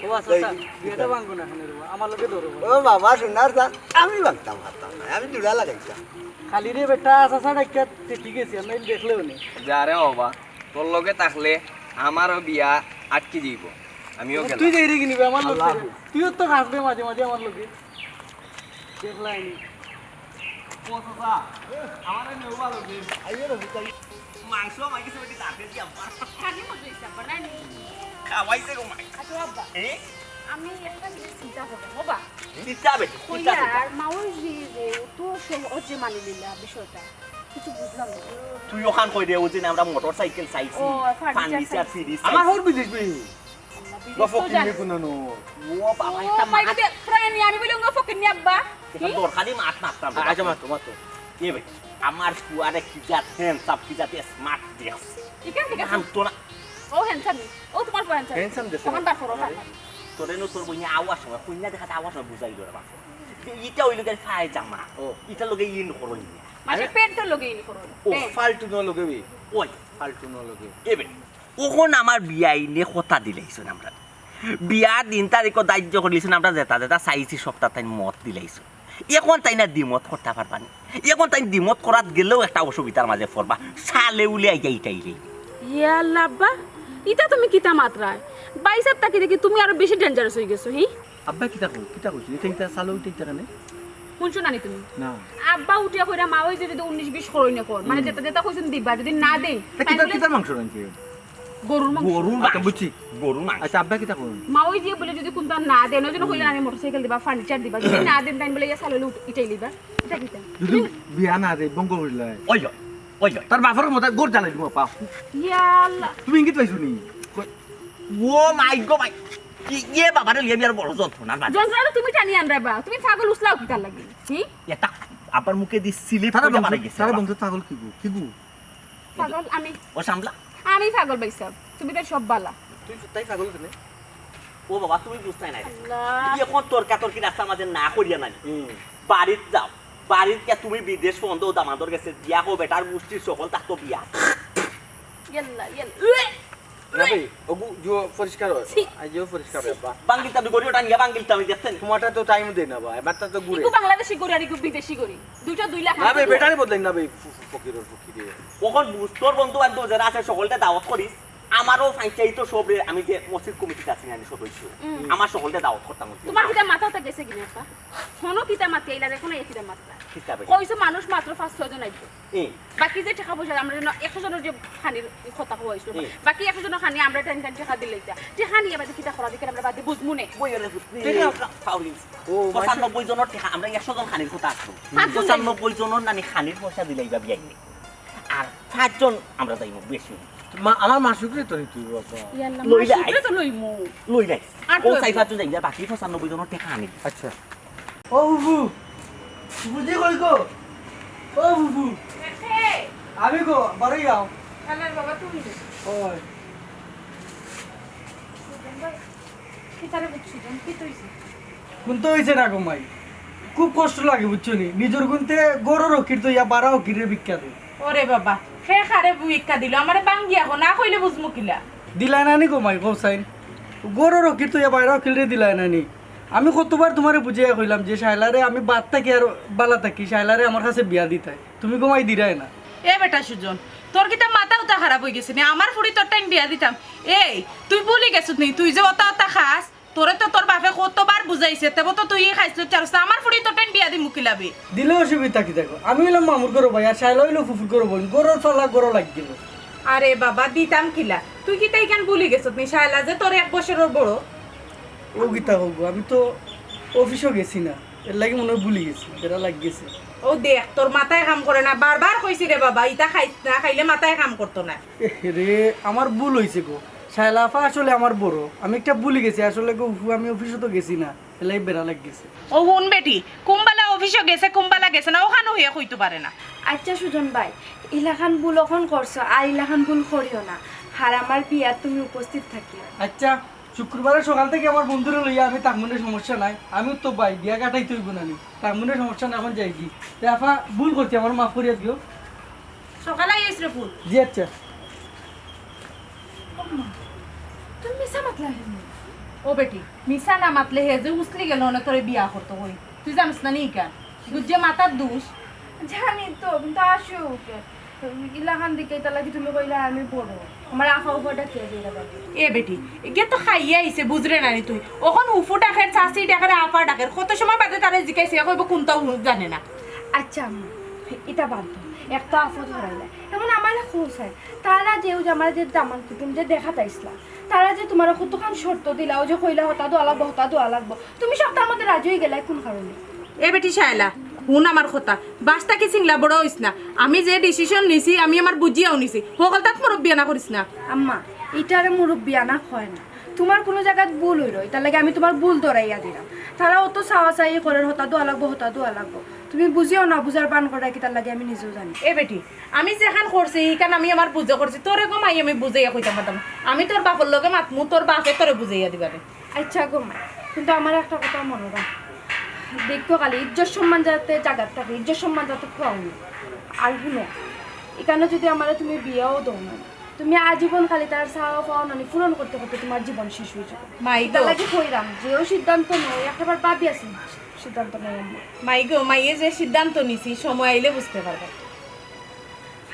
ও আচ্ছা, এই, আচ্ছা, বিয়াটা ভাঙ্গো না কেনে রে বা, আমার লগে ধরো। ও বাবা, সোনার জান, আমি ভাঙতাম পারতাম নায়, আমি জুড়া লাগাইতাম। খালি রে বেটা, চাচা ডাকিয়া তে ঠিক আছে, আমি দেখলেও নি। যা রে বাবা, তোর লগে থাকলে আমারও বিয়া আটকি যাইবো, আমিও গেলাম। তুই যাইরে কিনি বে আমার লগে? আল্লাহ। তুইও তো হাসবে মাঝে মাঝে আমার লগে। দেখলায়নি। ও চাচা, আমারে নেও ভালা করি। আইও না, চাচা। মাংস আমার কাছে বেটি দাঁতে কি আব্বা? খালি মজা হইছে আব্বা, নাই নি? খাওয়াইছে গো মাই। আচ্ছা আব্বা, এ? আমি একটা জিনিস চিন্তা করলাম, বাবা। চিন্তা বেটি, চিন্তা কইলা, চিন্তা। আর মা ওই যে, যে, ও তো সহজে মানি নিলা বিষয়টা। কিছু বুঝলাম না। তুই অখান কই রে, ওই দিন আমরা মোটরসাইকেল চাইছি, ও, ফার্নিচার ফার্নিচার চাইছি। ফ্রিজ আমার চাইছি। হর বিদেশ বি। আল্লাহ, বিদেশ তো গফকিন্নি জানি। কুনানো। ও বাবা, ও একটা মাই মাছ। গড, প্রায় নি আমি বলি, "উঙ্গা ফকিন্নি আব্বা।" এটা কি? দরকারি মাছ মারতাম। আচ্ছা, মাতো, মাতো। এ ভাই, আমার ফুয়ারে কি জাত handsome, কি জাত smart দেখছি। ঠিক আছে, ঠিক আছে। মানতো না। ও handsome নি। ও তোমার ফুয়া handsome। Handsome দেখছে। ওখান বার করো, ওখান। তোরে নু তোর বইনে আওয়ার সময়, কইনা দেখাতে আওয়ার সময় বুঝাই ধরে বাপ। যে ইটা অইলো গিয়া পায়জামা। ও। ইটার লগে ইন করো ইয়া। মানে আরে, প্যান্টর লগে ইন করো। ও, প্যান্ট। ফালতু ন লগে বে। ওই। ফালতু ন লগে। এ বে। অখন আমার বিয়াইনে কথা দিলাইছইন আমরা। বিয়ার দিন তারিখও ধার্য করিলাইছইন, আমরা যেতা যেতা চাইছি সবতা তাইন মত দিলাইছইন। অখন তাইন আর দ্বিমত করতা পারবা নি। অখন তাইন দ্বিমত করাত গেলেও একটা অসুবিধার মাঝে পড়বা। সালে উলে আইয়া ইটাইলে। ইয়া আল্লাহ আব্বা, ইতা তুমি কিতা মাতরায়? ভাইসাব থাকি দেখি তুমি আরো বেশি dangerous অই গেছো, হি? আব্বা কিতা কই? কিতা কইছে? ইটা, ইটা সালে উঠে ইটা কেনে? হুনছো না নি তুমি? না। আব্বা উঠিয়া কইরা মা ওই যে যদি উনিশ বিশ করইন অখন, মানে হুম। যেতা যেতা কইছইন দিবা, যদি না দেই, তা তাইন কিতা, বলে কিতার মাংস রানছে? গরুর মাংস। গরুর আচ্ছা, মাংস। বুঝছি। গরুর মাংস। আচ্ছা, আব্বা কিতা কইন? মা ওই যে বলে যদি কুনতা না দেন, ওই জন্য কইলেন আমি মোটরসাইকেল দিবা, ফার্নিচার দিবা। যদি না দেন, তাইন বলে ইয়া সালে উঠ-, ইটাই লিবা। ইটা কিতা? যদি তুমি বিয়া না দেয়, ভঙ্গ করিলে। ওই, ওই, ওই, ওই। তার বাপর মতো গোর জ্বালাই দিব, বাপ। ইয়া আল্লাহ। তুমি ইঙ্গিত পাইছো নি? কই? ও মাই গো মাই। ই-, ইয়ে বাবারে লিয়ে আমি আর বড় যন্ত্রণার মাঝে। যন্ত্রণা তো তুমি টানি আনরায় বা। তুমি পাগল উছলাও কিতার লাগি? হি? এটা আব্বার মুখে দি স্লিপ তারা করে বংশ, মারা গেছে তারা বাবা। বংশ পাগল কি গো? কি গো? পাগল আমি। ও সামলা। আমি পাগল ভাইসাব। তুমি তাই সব বালা। তুই তাই পাগল কেনে? ও বাবা, তুমি বুঝতায় না। আল্লাহ। অখন তর্কাতর্কি রাস্তার মাঝে না করিয়া নানি। হুম। বাড়িত যাও। বাড়িত গিয়া তুমি বিদেশ ফোন দেও দামান্দর গেছে। দিয়া কও বেটার গুষ্টির সকল থাকতো বিয়া। ইয়াল্লা, ইয়াল্লা। উয়ে! না বে, ওগু জুয়ো পরিষ্কার অয়। ছি। আইজও পরিষ্কার অয়, আব্বা। বাঙ্গিলতা আমি গড়ি ওটা নিয়া বাঙ্গিলতা আমি দেখছেন। তোমারটা তো টাইম দেয় না বা, এবার তো ঘুরে। ইগু বাংলাদেশি ঘড়ি আর ইগু বিদেশি ঘড়ি, দুইটা দুই লাখ। না বে, ব্যাটারি বদলাই না বে, ফু-, ফু-, ফকিরর ফকিরে। অখন বুঝ, তোর বন্ধু বান্ধব যারা আছে সকলরে দাওয়াত করিস। আমারও পঞ্চায়েত সবরে, আমি যে মসজিদ কমিটিত আছি না সদস্য, আমার সকলরে দাওয়াত করতাম। তোমার কিতা মাথাত গেছে কিনা একটা? ফোনো কিতা মাতি আইলা, দেখো না, এ কিতা মাতলা। কিতা বে? কইছো মানুষ মাত্র পাঁচ ছয় জন আইবো। এই, বাকি যে টেকা পয়সা, আমরা যেন একশো জনের যে খানির কথা কইছো, হুম। বাকি একশো জনের খানি আমরা টাইম টাইম টেকা দিলে ইতা। টেকা নিয়া বাদে কিতা করা দিকে আমরা বাদে বুঝমু নে। বইয়ের ও, মাসে- পঁচানব্বই জনের টেকা, আমরা একশো জন খানির কথা আসলো। পাঁচজন পঁচানব্বই জনের নানি খানির পয়সা দিলে ইবা বিয়াই নেই। আর পাঁচজন আমরা যাইব বেশি। মা, আমার মাসুকরে তো নিতে হইব, আব্বা। ইয়াল্লা, লইলা। মাসুকরে তো লইমু। লই নাই। আর ও লইব। চাই পাঁচজন যাইবা, বাকি পঁচানব্বই জনের টেকা আনি। আচ্ছা। ও বুবু, বুবুজি কই গো? ও বুবু, আমি গো, বাড়ি যাও। বাবা তুমি। ওই। কিতারে বুঝছো জান, কি তৈছে? কুন্তা অইছে না গো মাই, খুব কষ্ট লাগে বুঝছো নি, নিজর গুনতে গরু রকির তো ইয়া বারা রকিরে ভিক্ষা দেয়। ওরে বাবা, হে খারে ভিক্ষা দিল, আমারে বাঙ্গিয়া কো, না কইলে বুঝমু কিলা? দিলায় না নি গো মাই, কও চাইন, গরু রকির তো ইয়া বারা রকিরে দিলায় না নি। আমি কতবার তোমারে বুঝাইয়া কইলাম যে শায়লারে আমি বাদ থাকি আর বালা থাকি, শায়লারে আমার কাছে বিয়া দিতায়, তুমি গো মাই দিরায় না। এ বেটা সুজন, তোর কিতা মাথা উতা খারাপ অই গেছে নি? আমার ফুড়ি তোর টাইম বিয়া দিতাম। এই, তুই ভুলি গেছত নি? তুই যে অতা অতা খাস, তোরে তো তোর বাপে কতবার বুঝাইছে, তেবো তো তুই খাইছ লইতে পারছ না। আমার ফুড়ি তোর টাইম বিয়া দিমু কিলাবে? দিলে অসুবিধা কি দেখো, আমি অইলাম মামুর ঘরো ভাই, আর শায়লা অইলো ফুফুর ঘরো বইন, গরুর ফালা গরু লাগিল। আরে বাবা, দিতাম কিলা? তুই কিতা ইখান ভুলি গেছত নি? শায়লা যে তোর এক বছরর বড়। ও কিতা কও গো, আমি তো অফিসও গেছি না, এর লাগি মনে হয় ভুলি গেছি, বেড়া লাগি গেছে। ও দেখ, তোর মাথায় কাম করে না, বারবার কইছি রে বাবা, ইতা খাইছ না, খাইলে মাথায় কাম করতো না। এ রে, আমার ভুল অইছে গো, শায়লা আফা আসলে আমার বড়, আমি একটা ভুলি গেছি আসলে গো, উফু, আমি অফিসও তো গেছি না, এর লাগি বেড়া লাগি গেছে। ও হুন বেটি, কুম্বালা অফিসও গেছে, কুম্বালা গেছে না, অখানও হে কইতো পারে না। আচ্ছা সুজন ভাই, ইলাখান ভুল অখন করছো, আর ইলাখান ভুল করিও না। আর আমার বিয়াত তুমি উপস্থিত থাকিও। আচ্ছা, শুক্রবারে সকাল থাকি আমার বন্ধুরে লইয়া আমি থাকমুনে, সমস্যা নাই। আমি তো ভাই, বিয়া কাটাইতে অইব না নি? থাকমুনে, সমস্যা নাই, অখন যাইগি। তে আফা, ভুল করছি, আমারে মাফ করিয়া দিও। সকালে আইস রে ফুল। জি আচ্ছা। তুমি মিছা মাতলা কেনে? ও বেটি, মিছা না মাতলে হে যে উছলি গেল না তোরে বিয়া করতো কই। তুই জানস না নি ইখান? ইগু যে মাথার দোষ। জানি তো, কিন্তু আসুক। ইলাখান দিকে ইতা লাগি তুমি কইলা আমি বড়। আমার আফা উফা ডাকিয়া দিলা বাবা। এ বেটি, ইগে তো খাইয়া আইছে, বুঝরে না নি তুই? অখন উফু ডাকের, চাচি ডাকের, আফা ডাকের। কত সময় বাদে তারে জিকাইছে, কইব কুন্তা জানে না। আচ্ছা আম্মা, ইতা বাদ দেও। এক তো আফা ধরাইলা। এখন আমারে কও চাই, তারা যে ওই যে আমার যে দামান কুটুম যে দেখাত আইছলা, তারা যে তোমারে কতখান শর্ত দিলা, ওই যে কইলা হতা দেওয়া লাগবো, হতা দেওয়া লাগবো, তুমি সপ্তাহর মধ্যে রাজি অই গেলায় কোন কারণে? এ বেটি শায়লা, হুন আমার কথা। বাস থাকি সিংলা বড় অইস না। আমি যে ডিসিশন নিছি, আমি আমার বুঝিয়াউ নিছি। হকলতাত মুরব্বিয়ানা করিস না। আম্মা, ইটারে মুরব্বিয়ানা কয় না। তোমার কুনু জাগাত ভুল অইলো, ইতার লাগি আমি তোমার ভুল ধরাইয়া দিলাম। তারা অত চাওয়াচাই করের, হতা দেওয়া লাগবো, হতা দেওয়া লাগবো। তুমি বুঝিও না, বুঝার ভান কররায় কিতার লাগি আমি নিজেও জানি। এ বেটি, আমি যেখান করছি, ইখান আমি আমার বুঝে করছি। তোরে গো মাই আমি বুঝাইয়া কইতাম পারতাম না। আমি তোর বাপর লগে মাতমু, তোর বাপে তোরে বুঝাইয়া দিবা রে। আচ্ছা গো মা, কিন্তু আমার একটা কথা মনো রাখ, দেখো খালি ইজ্জত সম্মান যাতে জাগাত থাকে, ইজ্জত সম্মান যাতে খোয়াও না। আর হুনো, ইখানো যদি আমারে তুমি বিয়াও দেও না, তুমি আজীবন খালি তার চাওয়া পাওয়া নানি পূরণ করতে করতে তোমার জীবন শেষ অই যাইবো। মাই গো। ইতার লাগি কইরাম, যেও সিদ্ধান্ত নেও, একটাবার ভাবিয়া চিন্তা সিদ্ধান্ত নেও আম্মা। মাই গো, মাইয়ে যে সিদ্ধান্ত নিছি, সময় আইলে বুঝতে পারবা।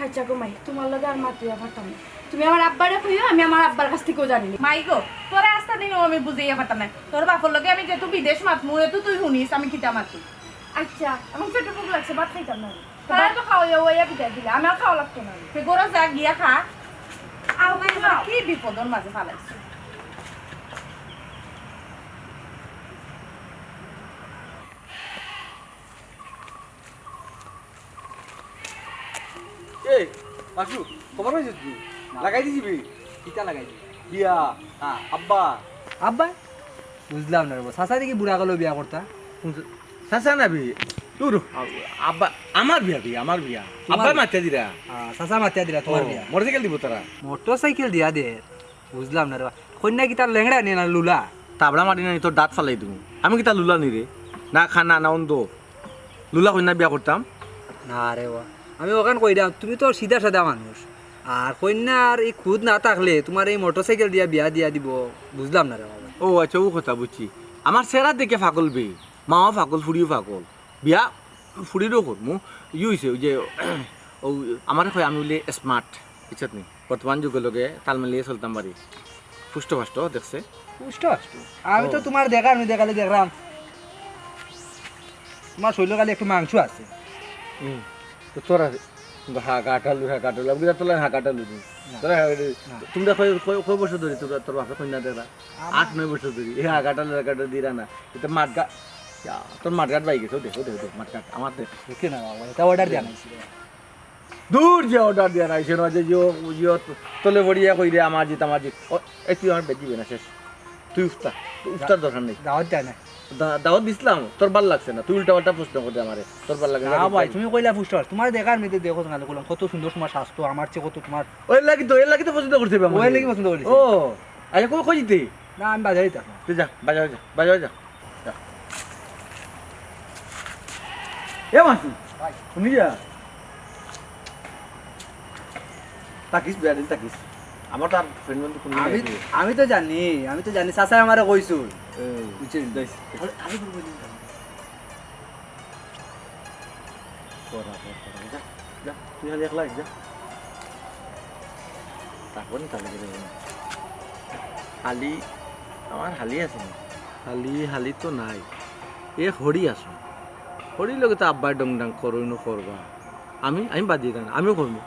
আচ্ছা গো মাই, তোমার লগে আর মাতিয়া পারতাম না। তুমি আমার আব্বারে কইও, আমি আমার আব্বার কাছ থাকিও জানি নি। মাই গো, তোরে আস্তা দিনও আমি বুঝাইয়া পারতাম না। তোর বাপর লগে আমি যেহেতু বিদেশ মাতমু, এহেতু তুই হুনিস আমি কিতা মাতি। আচ্ছা, আমার পেটো ভুক লাগছে, ভাত খাইতাম না। তারা তো খাওয়াইয়া ওয়াইয়া বিদায় দিলা, আমার খাওয়া লাগতো না। তে ঘরো যা গিয়া খা। আও, খাও। কি বিপদর মাঝে ফালাইছো। এই, বাসু, খবর পাইছস তুই? লাগাই দিছি বে। কিতা লাগাই দিবি? বিয়া। হ্যাঁ। আব্বা। আব্বা? বুঝলাম না রে বা। চাচা দেখি বুড়া কালো বিয়া করতা। চাচা না বে। দূর, আব্বা, আমার বিয়া বে, আমার বিয়া। তোমার আব্বা বিয়া? মাতিয়া দিরা। আহ, চাচা মাতিয়া দিরা, তোমার ও, বিয়া। মোটরসাইকেল দিব তারা? মোটরসাইকেল দিয়া দে। বুঝলাম না রে বা। কইন্যা কিতা লেংড়া নি না লুলা? তাবড়া মারি না নি, তোর দাঁত ফালাই দিমু। আমি কিতা লুলা নি রে? না কানা, না অন্ধ। লুলা কইন্যা বিয়া করতাম? না রে বা। আমি অখান কইরাম, তুমি তো সিধা সাদা মানুষ। আর কইন্যার ই খুদ না থাকলে তুমার ই মোটরসাইকেল দিয়া বিয়া দিয়া দিবো, বুঝলাম না রে বাবা। ও আইচ্ছা, অউ কথা বুঝছি। আমার চেহারা দেখে পাগল বে, মাও পাগল, ফুড়িও পাগল, বিয়া ফুড়িরও করমু। ই অইছে অউ যে, অউ আমারে কয় আমি বুলে smart, বুঝছত নি? বর্তমান যুগর লগে তাল মিলাইয়া চলতাম পারি। পুষ্ট ফাষ্ট দেখছে। পুষ্ট ফাষ্ট? আমি তো ও। তুমার দেখার, আমি দেখালে দেখলাম। তুমার শরীলো খালি একটু মাংস আছে। হুম। তো তোর আছে? কিন্তু হা কাটালু, হা কাটালু। আমি তোর হা কাটালু নি। না। তোর হা কাটালু। না। তুমরা কয়, কয়, কয় বছর ধরি তোর, তোর বাপে কইন্যা দেখরা? আমার আট নয় বছর ধরি। এ হা কাটালু, হা কাটালু দিরা না। ইতা মাঠগা-, ইয়া, তোর মাঠগাট বাই গেছে, অউ দেখ, অউ দেখ, অউ দেখ, মাঠগাট, আমার দেখ। দেখে না বাবা, ইতা order দেওয়া নাইছিল। দূর যে order দিয়া নাই, সে নয় যে, যে, যে তলে পড়িয়া কই রে, আমার জিত, আমার জিত। ও, এই তুই আমার বেটি বেনা শেষ। তুই উফতা, তুই উফতার দরকার নেই। দাওয়াত দেয় না। দা-, দাওয়াত দিছলাম, তোর ভালা লাগছে না। তুই উল্টা পাল্টা প্রশ্ন করে আমারে, তোর ভালা লাগে না, না ভাই, তুমি কইলা পুষ্ট ফাষ্ট। তুমার দেখার মধ্যে দেখো না, কইলাম কত সুন্দর তুমার স্বাস্থ্য, আমার চেয়ে কত তুমার। ওই লাগি তো, এর লাগি তো পছন্দ করছে বে আমার। ওই লাগি পছন্দ করছে। ও, আচ্ছা, কই, কই যিতে? না, আমি বাজারে যাইতাম। তুই যা, বাজারে যা, বাজারে যা। যা। এ মাসি, ভাই। শুনি যা। থাকিস, বিয়াদিন থাকিস। আমার তো আর friend বন্ধু কোনো আমি, নাই রে। আমি তো জানি, আমি তো জানি, চাচায় আমারে কইছইন। এ, বুঝছইন? যাইস। আরে, আরে, বল, বল, বল। করা, করা, করা। যা, যা, তুই খালি একলা যা। তারপর নি তাহলে বেরোবো। হালি, আমার হালি আছে না। হালি, হালি তো নাই। এ হরি আছে। হরির লগে তো আব্বায় ডং ডাং করইন করবা। আমি, আমি বাদ দিতাম না, আমিও করমু।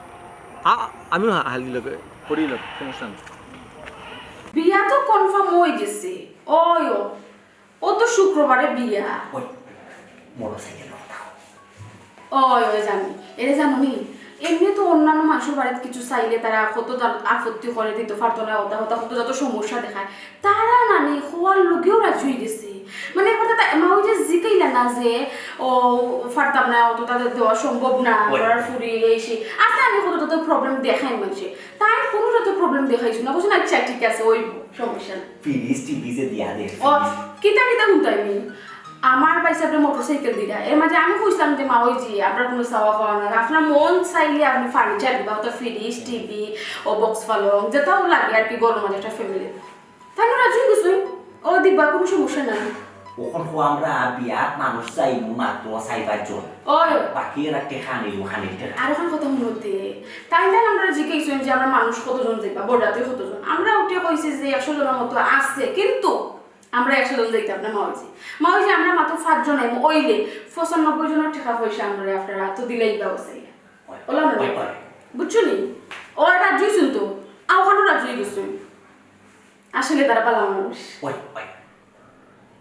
আ-, আমিও হা-, হালির লগে, হরির লগে, সমস্যা নাই। বিয়া তো confirm অই গেছে। ওই ও, ও তো শুক্রবারে বিয়া। ওই, মোটরসাইকেল কথা। ওই, ওই জানি। এরে জানো নি, এমনে তো অন্যান্য মানষর বাড়িত কিছু চাইলে তারা কত তার আপত্তি করে, দিতে পারতো না, ওটা, ওটা কত যত সমস্যা দেখায়। তারা নানি কওয়ার লগেউ রাজি অই গেছে। মানে, একবার তাতা মা ওই যে জিকাইলা না যে, ও, পারতাম না, অত তাদের দেওয়া সম্ভব না, ওই। আমরার ফুড়ি, এই সেই। আচ্ছা, আমি কত তত problem দেখাই মানষে। তাই কোনো যত problem দেখাইছো না, কইছো না, "আচ্ছা, ঠিক আছে, ওই সমস্যা না।" ফ্রিজ, টিভি যে দিয়া দে, ও, ফ্রিজ। কিতা কিতা হুনতায় নি? আমার ভাইসাবরে মোটরসাইকেল দিরা। এর মাঝে আমি কইছিলাম যে, "মা, ওই যে, আপনার কোনো চাওয়া পাওয়া না। আপনার মন চাইলে আপনি furniture দিবা, অত ফ্রিজ, টিভি, ও বক্স পালং, যেটাও লাগে আর কি, ঘরর মাঝে একটা family।" তাইন রাজি অই গেছইন। ও দিবা, কোনো সমস্যা নাই। অখন কও আমরা বিয়াত মানুষ চাইমু মাত্র চাইর পাঁচজন। ওই। বাকি এরা টেকা নিব, খানির টেকা। আর অখন কথা হুনো তে, তাইন তাইন আমরারে জিকাইছইন যে আমরা মানুষ কতজন যাইবা, বরযাত্রী কতজন? আমরা উঠিয়া কইছি যে একশো জনর মতো আছে, কিন্তু আমরা একশো জন যাইতাম না, মা ওই যে। মা ওই যে আমরা মাত্র পাঁচজন আইমু, অইলে পঁচানব্বই জনর টেকা পয়সা আমরারে আপনারা তো দিলাইবা বসাইয়া। ওই, ওলা না? ওই, ওই। বুঝছো নি? ও রাজি অইছইন তো, আ, অখানও রাজি অই গেছইন। আসলে তারা ভালা মানুষ। ওই, ওই।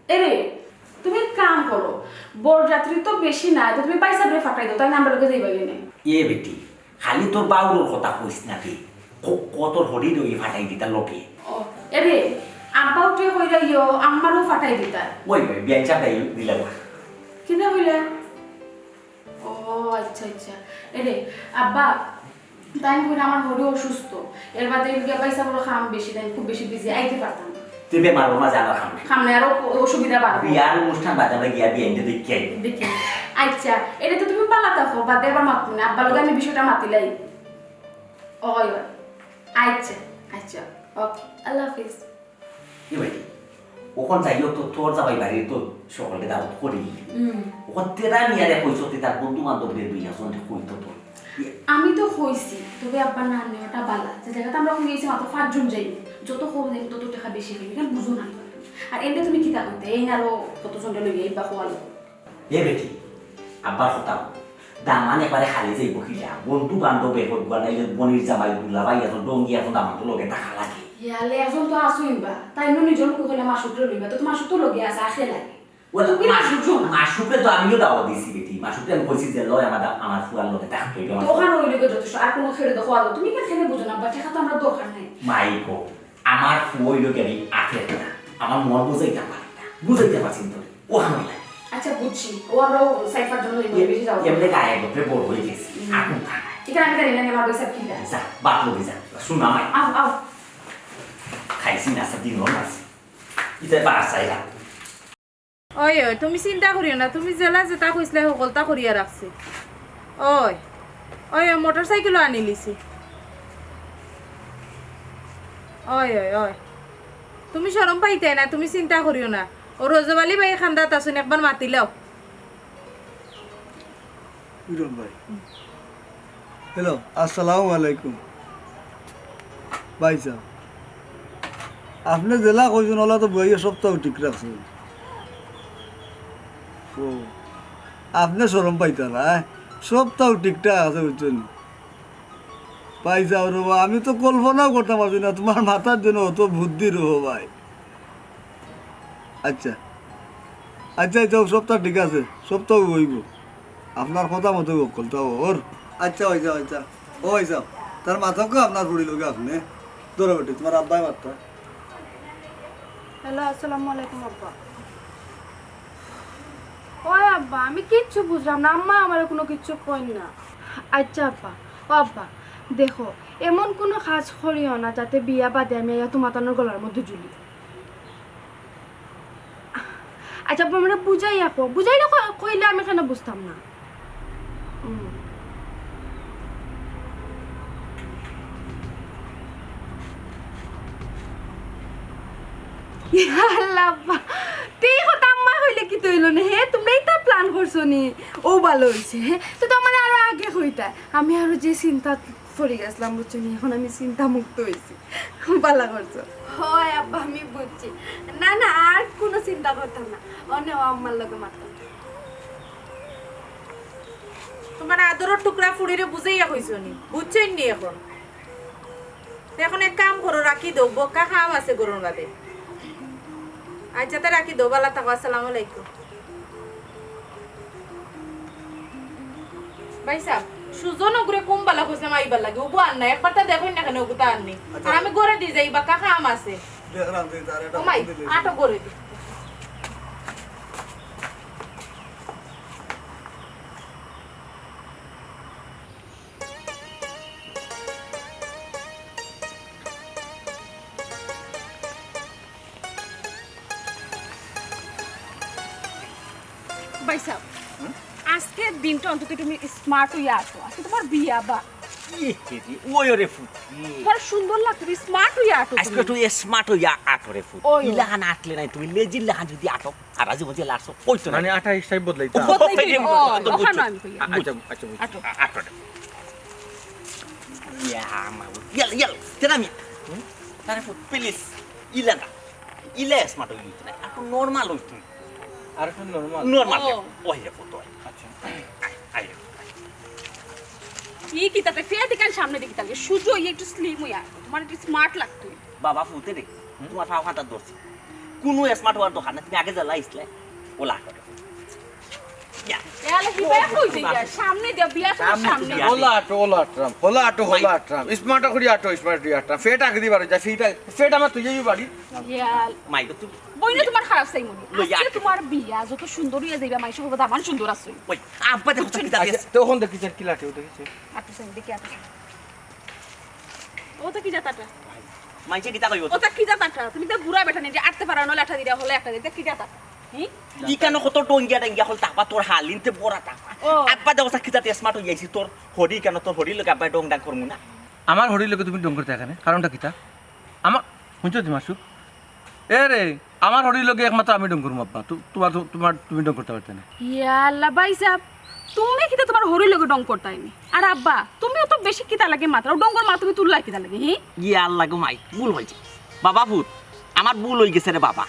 এরে, তুমি এক কাম করো, বরযাত্রী তো বেশি নাই, তো তুমি ভাইসাবরে ফাটাই দেও, তাইন আমরার লগে যাইবা কেনে? এ বেটি, খালি তোর বাউরর কথা কইস না রে। ক-, কত হরিরে ফাটাই দিতা লগে। ও, এরে, আব্বা উঠে কইরা ইয়ো, আম্মারেও ফাটাই দিতা। ওই, ওই, বিয়াই চাপাই দিলা ওরা। কিতা কইলা? ও, আচ্ছা, আচ্ছা। এরে, আব্বা, তাইন কইরা আমার হরি অসুস্থ। এর বাদে গিয়া ভাইসাবর কাম বেশি, তাইন খুব বেশি busy, আইতে পারতাম না। তুই বেমারর মাঝে আমার কাম নাই। কাম নাই, আরো অ-, অসুবিধা বাড়বো। বিয়ার অনুষ্ঠান বাদে আমরা গিয়া বিয়াইনরে দেখিয়া আই। দেখি। আচ্ছা, এরে তো তুমি ভালা থাকো, বাদে আবার মাত না। আব্বার লগে আমি বিষয়টা মাতিলাই। ওই, ওই। আচ্ছা, আচ্ছা। ওকে, আল্লাহ হাফিজ। এ ভাই, অখন যাই হোক তো, তোর জামাই বাড়ির তো সকলরে দাওয়াত করি। হুম। অখন তেরা নিয়ারে কইছ, তে তার বন্ধু বান্ধবরে দুই একজনরে কইতো তো। আমি তো কইছি, তবে আব্বার না নেওয়াটা ভালা। যে জাগাত আমরা কই গেছি মাত্র পাঁচজন যাইমু, যত কম যাইমু তত টেকা বেশি পাইমু, ইখান বুঝো না। আর এমনে তুমি কিতা কইতে, এইন আরো কতজনরে লইয়া আইবা কওয়া লাগবো। এ বেটি, আব্বার কথা কও। দামান একবারে খালি যাইবো কিলা? বন্ধু বান্ধব এ হউক বা নাইলে বইনর জামাই দুলাভাই, এখন ডঙ্গি এখন দামানর লগে থাকা লাগে। ইয়ালে একজন তো আছইন বা, তাইন নিজর মুখে কইলা মাসুকরে লইবা, তো মাসুক তো লগে আছে, আখে লাগে। ওই তুমি মাসুক, মাসুকরে তো আমিও দাওয়াত দিছি বেটি, মাসুকরে আমি কইছি যে লয় আমার দা-, আমার ফুয়ার লগে থাকতে হইবে, আমার তো অখান অইলে গো যথেষ্ট, আর কোনো খেলে দেখো আলো, তুমি কেন খেলে বুঝো না, বা টেকা তো আমরা দরকার নাই। মাই গো, আমার ফুয়া অইলো গিয়া আমি আখের না, আমার মন বুঝাইতাম পারি না, বুঝাইতাম পারছি না তোরে, অখান অইলা। আচ্ছা, বুঝছি। ও, আমরা ও সাইড পাঁচজন হইব, এ-, বেশি যাও। এমনি গায়ে গোত্রে বড় হয়ে গেছি। হুম। এখন থানা। এখানে আমি জানি না, আমার বইসা কি দেয়। যা, বাথরুমে যা। শুন আমায়। আও, আও। খাইছি না, সব দিন ওর আছে। ইতে বার চাইলাম। ওই, ওই, তুমি চিন্তা করিও না, তুমি জেলা যেটা কইছিলে, হকলতা করিয়া রাখছি। ওই, ওই, ওই, মোটরসাইকেলও আনিলিছি। অয়, অয়, অয়। তুমি শরম পাইতায় না, তুমি চিন্তা করিও না। ও রজব আলী ভাই কান্দাত আছইন, একবার মাতিলাও। হ্যালো, আসসালামু আলাইকুম। ভাইসাব, আপনে যেলা কইছইন, অলা তো বুয়াইয়ে সবতাউ ঠিক রাখছইন। ও, আপনে শরম পাইতা না, হ্যাঁ? সবতাউ ঠিকঠাক আছে, বুঝছইন নি? ভাইসাব রে বা, আমি তো কল্পনাও করতাম পারছি না, তুমার মাথাত যেন অত বুদ্ধি রে বা ভাই। আচ্ছা, আচ্ছা, আচ্ছা, সবতা ঠিক আছে, সবতা অইবো। আপনার কথা মতো অকলতা অর। আচ্ছা, অইযাও, আচ্ছা। ও ভাইসাব, তার মাতউক্কা আপনার ফুড়ির লগে আপনে। ধরো বেটি, তুমার আব্বায় মাততা। হ্যালো, আসসালামু আলাইকুম আব্বা। ওই আব্বা, আমি কিচ্ছু বুঝলাম না, আম্মা আমারে কুনু কিচ্ছু কইন না। আচ্ছা আব্বা, ও আব্বা, দেখো, এমন কুনু কাজ করিও না যাতে বিয়া বাদে আমি আইয়া তুমার তানর গলার মধ্যে ঝুলি। আচ্ছা, আব্বা, আমারে বুঝাইয়া কও। বুঝাইয়া কও, কইলে আমি কেনে বুঝতাম না? হুম। ইয়া আল্লাহ, আব্বা। তে ই কথা আম্মায় কইলে কিতা অইলো নে? হে, তুমরা ইতা plan করছো নি? অউ ভালা অইছে, হে? তে তুমারে আরো আগে কইতায়। আমি আরো যে চিন্তাত পড়ি গেছলাম, বুঝছো নি? এখন আমি চিন্তা মুক্ত অইছি। ভালা করছো। হয় আব্বা, আমি বুঝছি। না, না, আর কুনু চিন্তা করতাম না। অনে ও আম্মার লগে মাততাম। তুমার আদরর টুকরা ফুড়িরে বুঝাইয়া কইছো নি? বুঝছইন নি এখন? তে এখন এক কাম করো, রাখি দেও, বউক্কা কাম আছে ঘরর মাঝে। আচ্ছা, তে রাখি দেও, ভালা থাকো, আসসালামু আলাইকুম। ভাইসাব, সুজন অগুরে কুন বালা কইছলাম আইবার লাগি, অগু আর নাই, একবার তা দেখইন না কেনে অগুতা আর নাই। আচ্ছা। আর আমি ঘরে দি যাই, বাক্কা কাম আছে। দেখলাম যে তার একটা ও মাই, ফোন দিলে। আটো ঘরে দি। ভাইসাব, হুম? আজকের দিনটা অন্তত তুমি smart অইয়া আটো। আজকে তুমার বিয়া বা। ইয়ে, কে দি? ওই ওরে ফুটি। বড় সুন্দর লাগতো, তুমি smart অইয়া আটো আজকে তুমি। একটু smart অইয়া আটো রে ফুটি। ওই, ওই। ইলাখান আটলে নাই, তুমি লেজির লাখান যদি আটো, আর রাজি বুঝে লাড়ছো, ওই তো মানে নাই। আটা style বদলাইতা। বদলাই দিই। ও, ওই তো ওখানে বুঝছো। আমি কই। আ-, আচ্ছা, আচ্ছা, বুঝছো। আটো। আ-, আটো, আটো। ইয়া, মা, ইয়াল, ইয়াল, তেরা মিয়া। হুম? আরে ফুট, please, ইলা না। ইলা smart অইতো না। একটু normal অইতো। আর একটু normal? Normal। ও। ওই রে ফুট, ওই। আচ্ছা। আয়, আয় রে ফুট, আয়। ই কিতাতে ফেট ইখান সামনে দিকে তাহলে সুজা অইয়া একটু slim অইয়া, তুমার একটু smart লাগতো। বাবা ফুটে রে, হুম? তুমার পাও হাতাত ধরছি। কুনু smart অওয়ার দরকার নাই, তুমি আগে যেলা আইছলায়, অলা আটো। ইয়া। এ আলে হিবা কই যাইরা? সামনে দিয়া, বিয়া সামনে সামনে দিয়া। দিয়া। অলা আটো, অলা আটরাম, অলা আটো, মাই। অলা আটরাম। Smart করি আটো, smart করি আটরাম। ফেট আগে দিবার যা, ফেট আগে, ফেট আমার তুই যাই বাড়ি। ইয়া। মাই গো, তুমি বইনে তুমার খারাপ চাই মনে। লই, আজকে আটো। তুমার বিয়া, যত সুন্দর অইয়া যাইবা, মাইনষে কইবা দামান সুন্দর আছে। ওই, আব্বা দেখো, কিতা আচ্ছা, আছে? তখন দেখি, স্যার, কি লাঠি, ও দেখি, স্যার। আটো চাই, দেখি আটো চাই। ও তো কি জাত আটা? মাইনষে কিতা কইবো? ও তো কি জাত আটা? তুমি তো বুড়া বেটা নি যে আটতে পারো না, লাঠা দিরা হলে একটা দিতে কি জাত আটা? হুম? ইখানো কত টঙ্গিয়া টঙ্গিয়া হল তাপা তোর হালিনতে বড়া তাপা। ও। আব্বা দেখো, কিতা smart অইয়া আইছি তোর হরি কেন, তোর হরির লগে আব্বা ডং ডাং করমু না? আমার হরির লগে তুমি ডং করতায় কেনে? কারণটা কিতা? আমার, হুনছো তুমি মাসু? এ রে, আমার হরির লগে একমাত্র আমি ডং করমু আব্বা। তু-, তুমার, তু-, তুমার, তুমি ডং করতায় পারতায় না। ইয়া আল্লাহ, ভাইসাব, তুমি কিতা তুমার হরির লগে ডং করতায় নি? আর আব্বা, তুমি অত বেশি কিতা লাগি মাতরায়? ডঙ্গর মাত তুমি তুললায় কিতা লাগি, হি? ইয়া আল্লাহ গো মাই, ভুল অইছে। বাবা ফুত, আমার ভুল অইগেছে রে বাবা।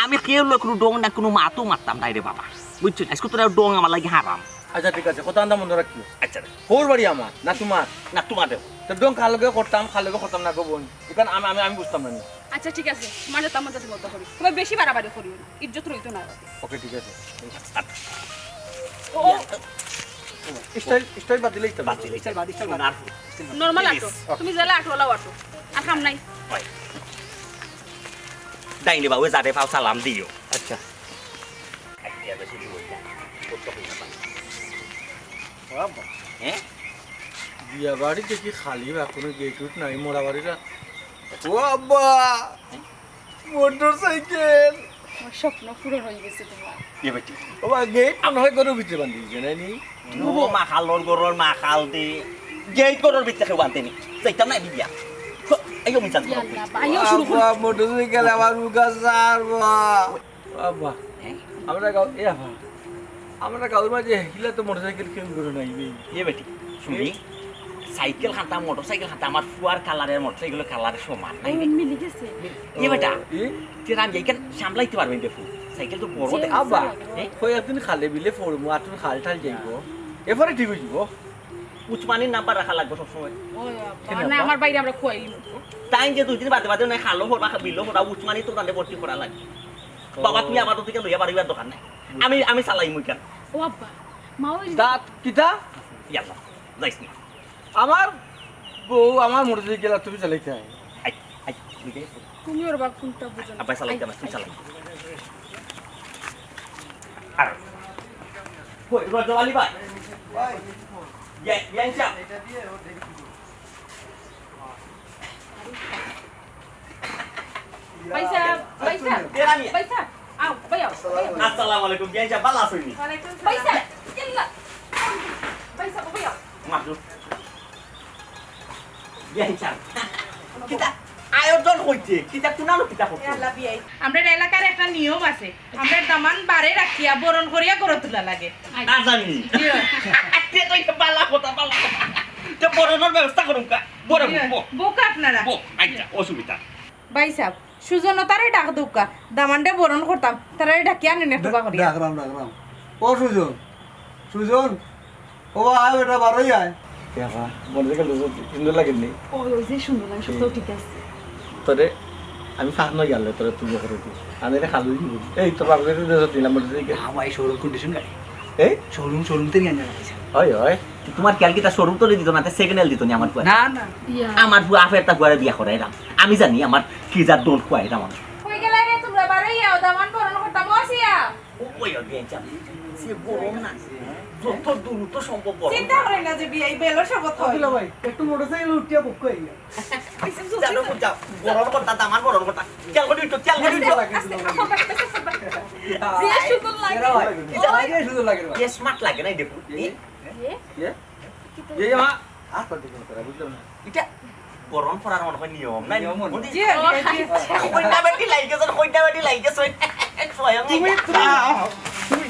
আমি কেউর লগে কুনু ডং না কুনু মাতও মাততাম নায় রে বাবা। বুঝছো? আইজকু তোর ডং আমার লাগি হারাম। আচ্ছা, ঠিক আছে, কথা আন্দা মনো রাখিও। আচ্ছা রে। হউর বাড়ি আমার, না তুমার? না, তুমার রে। তো ডং কার লগে করতাম, কার লগে করতাম না গো বইন। ইখান আমি, আমি, আমি বুঝতাম না নি। আচ্ছা, ঠিক আছে, তুমার যেতা মন চায় তুমি অতা করিও। তবে বেশি বাড়াবাড়ি করিও না, ইজ্জত রইতো না। ওকে, ঠিক আছে। ও, ও। Style, style বাদ দিলেই তো। বাদ দিলেই। Style বাদ, style বাদ। Normal আটো। তুমি যেলা আটো, অলাউ আটো। আর কাম নাই। ওই। ডাইনি বাবু, যারে পাও সালাম দিও। আচ্ছা। ও আব্বা। হ্যাঁ? বিয়া বাড়ি দেখি খালি বা, কুনু gate উট নাই, মরা বাড়িটা। ও আব্বা, মোটরসাইকেল। আমার স্বপ্ন পূরণ অইগেছে তুমার। এ বেটি। ও বা, gate মনে হয় ঘরর ভিতরে বান্ধি দিছে, নায় নি? ও মাখালর ঘরর মাখাল দে। Gate ঘরর ভিতরে কেউ বান্ধে নি। যাইতাম না বিয়া। আইও মিজাজ গরম। আব্বা, আইও শুরু করো। আব্বা, মোটরসাইকেল আমার মুখা সার, বা। আব্বা, হ্যাঁ? আমরা গাঁও, এ আব্বা, আমরা গাঁওর মাঝে হিলা তো মোটরসাইকেল কেউ করে নাই বে। এ বেটি, শুনি, সাইকেল খান্তা, মোটরসাইকেল খান্তা, আমার ফুয়ার কালারের মোটরসাইকেলের কালার সমান, নাই বে? মিলি গেছে। এ বেটা, এ? তে রাম এইখান সামলাইতে পারবেন দেখো, সাইকেল তো বড় যে দেখো। আব্বা, হ্যাঁ? কই একদিন খালে বিলে পড়মু, আতুন খাল টাল যাইব, এরপরে ঠিক হয়ে যাব। উচমানির নাম্বার রাখা লাগবে সবসময়। ওই আব্বা, কেন না, আব্বা? আমার বাইরে আমরা খুয়াই। তাই যে দুই দিন বাদে বাদে নাই খালো হরা, বিলো হরা, উচমানি তো তাদের ভর্তি করা লাগে। ও। বাবা, তুমি আবার ওদিকে লইয়া বাড়িবার দোকান নাই। আমি, আমি চালাই মুই কেন? ও আব্বা, মা ওই দাঁত কিতা? ইয়াল্লা, যাইস না। আমার বউ, আমার মোটরসাইকেল আর তুমি চালাইতে হয়। আই, আই, বুঝে গেছো? তুমি ওর বাপ কোনটা বুঝো না? আব্বা চালাইতে আই, আমার, তুই আই। চালাই। আর, কই, রজব আলী ভাই? ইয়া, ইয়া, ইনশা। ভাইসাব, ভাইসাব, তেরা মিয়া। ভাইসাব, আও, ভাই আও, ভাই আও। আসসালামু আলাইকুম, বিয়াই সাহেব, ভালা আছইন নি? ওয়ালাইকুম আসসালাম। ভাইসাব, কিল্লা? ভাইসাব, ভাই আও। মাসুদ। বিয়াই সাহেব। কিতা আয়োজন হইছে? কিতা কুনানো কিতা এ করছে? আল্লাহ বিয়াই। আমরার এলাকার একটা নিয়ম আছে। আমরার দামান বারে রাখিয়া বরণ করিয়া ঘরো তুলা লাগে। না জানি। জি। তে তো এটা বালা কথা, বালা কথা। তে বরণর ব্যবস্থা করুন কা? বরণ, জি। বো। বোকা আপনারা। বো, আচ্ছা, অসুবিধা। ভাইসাব, সুজন, তারে ডাক দেউক্কা। দামানরে বরণ করতাম, তারে ডাকিয়া আনেন একটু বা করিয়া। ডাকরাম, ডাকরাম। ও সুজন, সুজন, ও বা, আয় বেটা, বারোই আয়। বাবা, মোটরসাইকেল তো সুন্দর লাগে নি? ও, ওই যে সুন্দর লাগে, সব তো ঠিক আছে। তোরে আমি ফাঁক নই গেলে তোরে তুই করে দিস। আমি এটা খালু দিব। এই তোর বাপরে তো দেশত নিলাম মোটরসাইকেল। না ভাই, শোরুম কন্ডিশন গাড়ি। এই? শোরুম, শোরুম থেকে আনতে লাগছে। হয়, হয়। তোমার খেয়াল কি তার শোরুম তো দিত না, তার সেকেন্ড হ্যান্ড দিত নি আমার ফুয়া? না, না। ইয়া। আমার ফুয়া আফের তা ফুয়ারে বিয়া করাইলাম। আমি জানি আমার কি যা দোন খুয়াইলাম আমি। কই গেলা রে তোমরা? বারোই আও, দামান বরণ করতাম, আসিয়া। ও, ওই, ওই, বিয়াই চাপ। সে গরম না। যত দ্রুত সম্ভব বরণ চিন্তা করা। করে না যে বিয়াই বেলো শপথ হয়। আব্দুল্লাহ ভাই, একটু মোটরসাইকেল উঠিয়া বুক করে গেল। যাও, যাও, যাও। গরম করতা, দামান গরম করতা। খেয়াল করি উঠো, খেয়াল করি উঠো। আস্তে, আস্তে, আস্তে, আস্তে, আস্তে। যে সুন্দর লাগে। এরা ভাই, কি জানো? আগে সুন্দর লাগে রে ভাই। এ স্মার্ট লাগে না, এই দেখো। এ? এ? এ? এ? এ মা, আর কত দিন করে বুঝলাম না। এটা গরম করার মনে হয় নিয়ম, না? নিয়ম মনে হয়। বুঝলি? জি, জি, জি। কইনা বেটি লাইগেছে, কইনা বেটি লাইগেছে। স্বয়ং তুমি, এই তুমি, তুমি,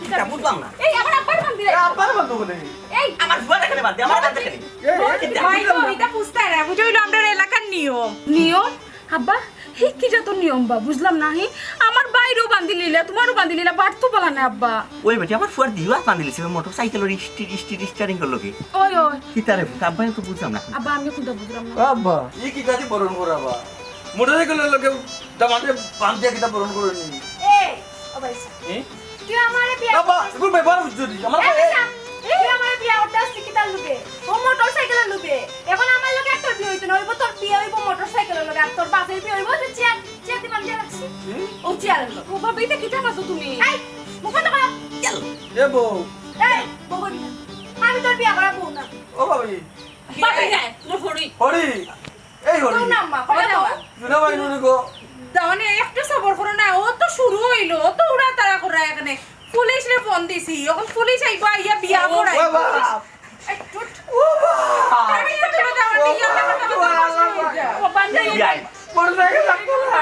এটা বুঝলাম না। এই, আমার আব্বার বান্দি রে। এ, আব্বার বান্দি বলে। এই, আমার ফুয়ার এখানে বান্দি, আমার বান্দি এখানে। এ, এ, ভাই, বুঝলাম না। এটা বুঝতে না, বুঝে হইলো আমরার এলাকার নিয়ম। নিয়ম? আব্বা, হে কিটা তো নিয়ম বা, বুঝলাম না। হে, আমার বাইরেও বান্দি লিলা, তোমারও বান্দি লিলা, বাড়তো পালা না আব্বা। ওই বেটি, আমার ফুয়ার দিও আর বান্দি লিছে, মোটরসাইকেলর স্টি-, স্টি-, স্টিয়ারিং করলো কি? ওই, ওই। কি তারে, আব্বা, আমি তো বুঝলাম না। আব্বা, আমি কোনটা বুঝলাম না। আব্বা, ই কিতা দি বরণ করাবা? মোটরসাইকেলর লগে দামান্দে বান্দিয়া কিতা বরণ করইন নি? এ, ও ভাই সাহেব। এ? তুই আমারে বিয়া আব্বা, করছিস? এগুলো ব্যাপার বুঝছো নি? আমার এ, এ, না, এ, তুই আমারে বিয়া করতে আসলি কিতার লগে? ও মোটরসাইকেলর লগে। এখন আমার লগে আর তোর বিয়া হইতো না, হইব তোর বিয়া হইব মোটরসাইকেলর লগে, আর তোর বাপের বিয়া হইব যে চেয়ার, চেয়ার দি বান্দিয়া রাখছি। হুম? ও চেয়ারর লগে। ও ভাবি, এটা কিতা মাতো তুমি? এই, মুখ বন্ধ করো। চল। এ বউ। এই, বউ করি না। আমি তোর বিয়া করা বউ না। ও ভাবি। বাপের যায়, তোর হরি। হরি। এই হরি। তোর নাম মা, কই যাও? জুনা ভাই নুনি গো। দাও নে, একটু সবর করো না, ও তো শুরু হইলো, ও তো উড়া তাড়া করা এখানে। পুলিশরে ফোন দিছি, এখন পুলিশ আইবো, আইয়া বিয়া ও করাই। বাবা। এই, চুট। ও বাবা। আরে, এই তো দাও নে, ইয়া, ও বাবা। ও বাবা। ইয়াই। মোটরসাইকেল লাগতো না।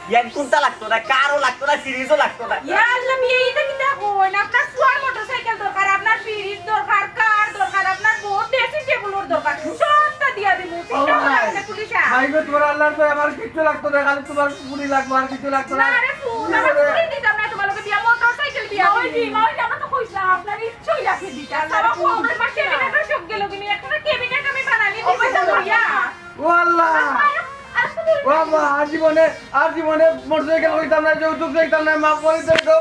ইয়াই কোনটা লাগতো না, কারও লাগতো না, ফ্রিজও লাগতো না। ইয়া আল্লাহ, বিয়ে এটা কিতা কইন? আপনার ফুয়ার মোটরসাইকেল দরকার, আপনার ফ্রিজ দরকার, কার দরকার, আপনার বউর ড্রেসিং টেবিলর দরকার, সবটা দিয়া দিমু। চিন্তা করা লাগবে না, পুলিশ আ- ভাই গো, তোমার আল্লাহর দয়া, আমার কিচ্ছু লাগতো না, খালি তোমার ফুরি লাগবো, আর কিচ্ছু লাগতো না। না রে ফুরি, আমার ফুরি দিতাম না, তোমার লগে দিয়া মোটরসাইকেল দিয়া দিমু। ওই যে, ওই যে, আমরা তো কইছিলাম, আপনার ইচ্ছাই লাগবে দিতে। আল্লাহর তাও ফুরি। আমার ক্যাবিনেটও সব গেল, তুমি একটা ক্যাবিনেট আমি বানানি দিছি। ও আল্লাহ। ও আল্লাহ। আর, আর তো ও আল্লাহ, আর জীবনে, আর জীবনে মোটরসাইকেল লইতাম না, যৌতুক চাইতাম না, মাফ করে দেন গো।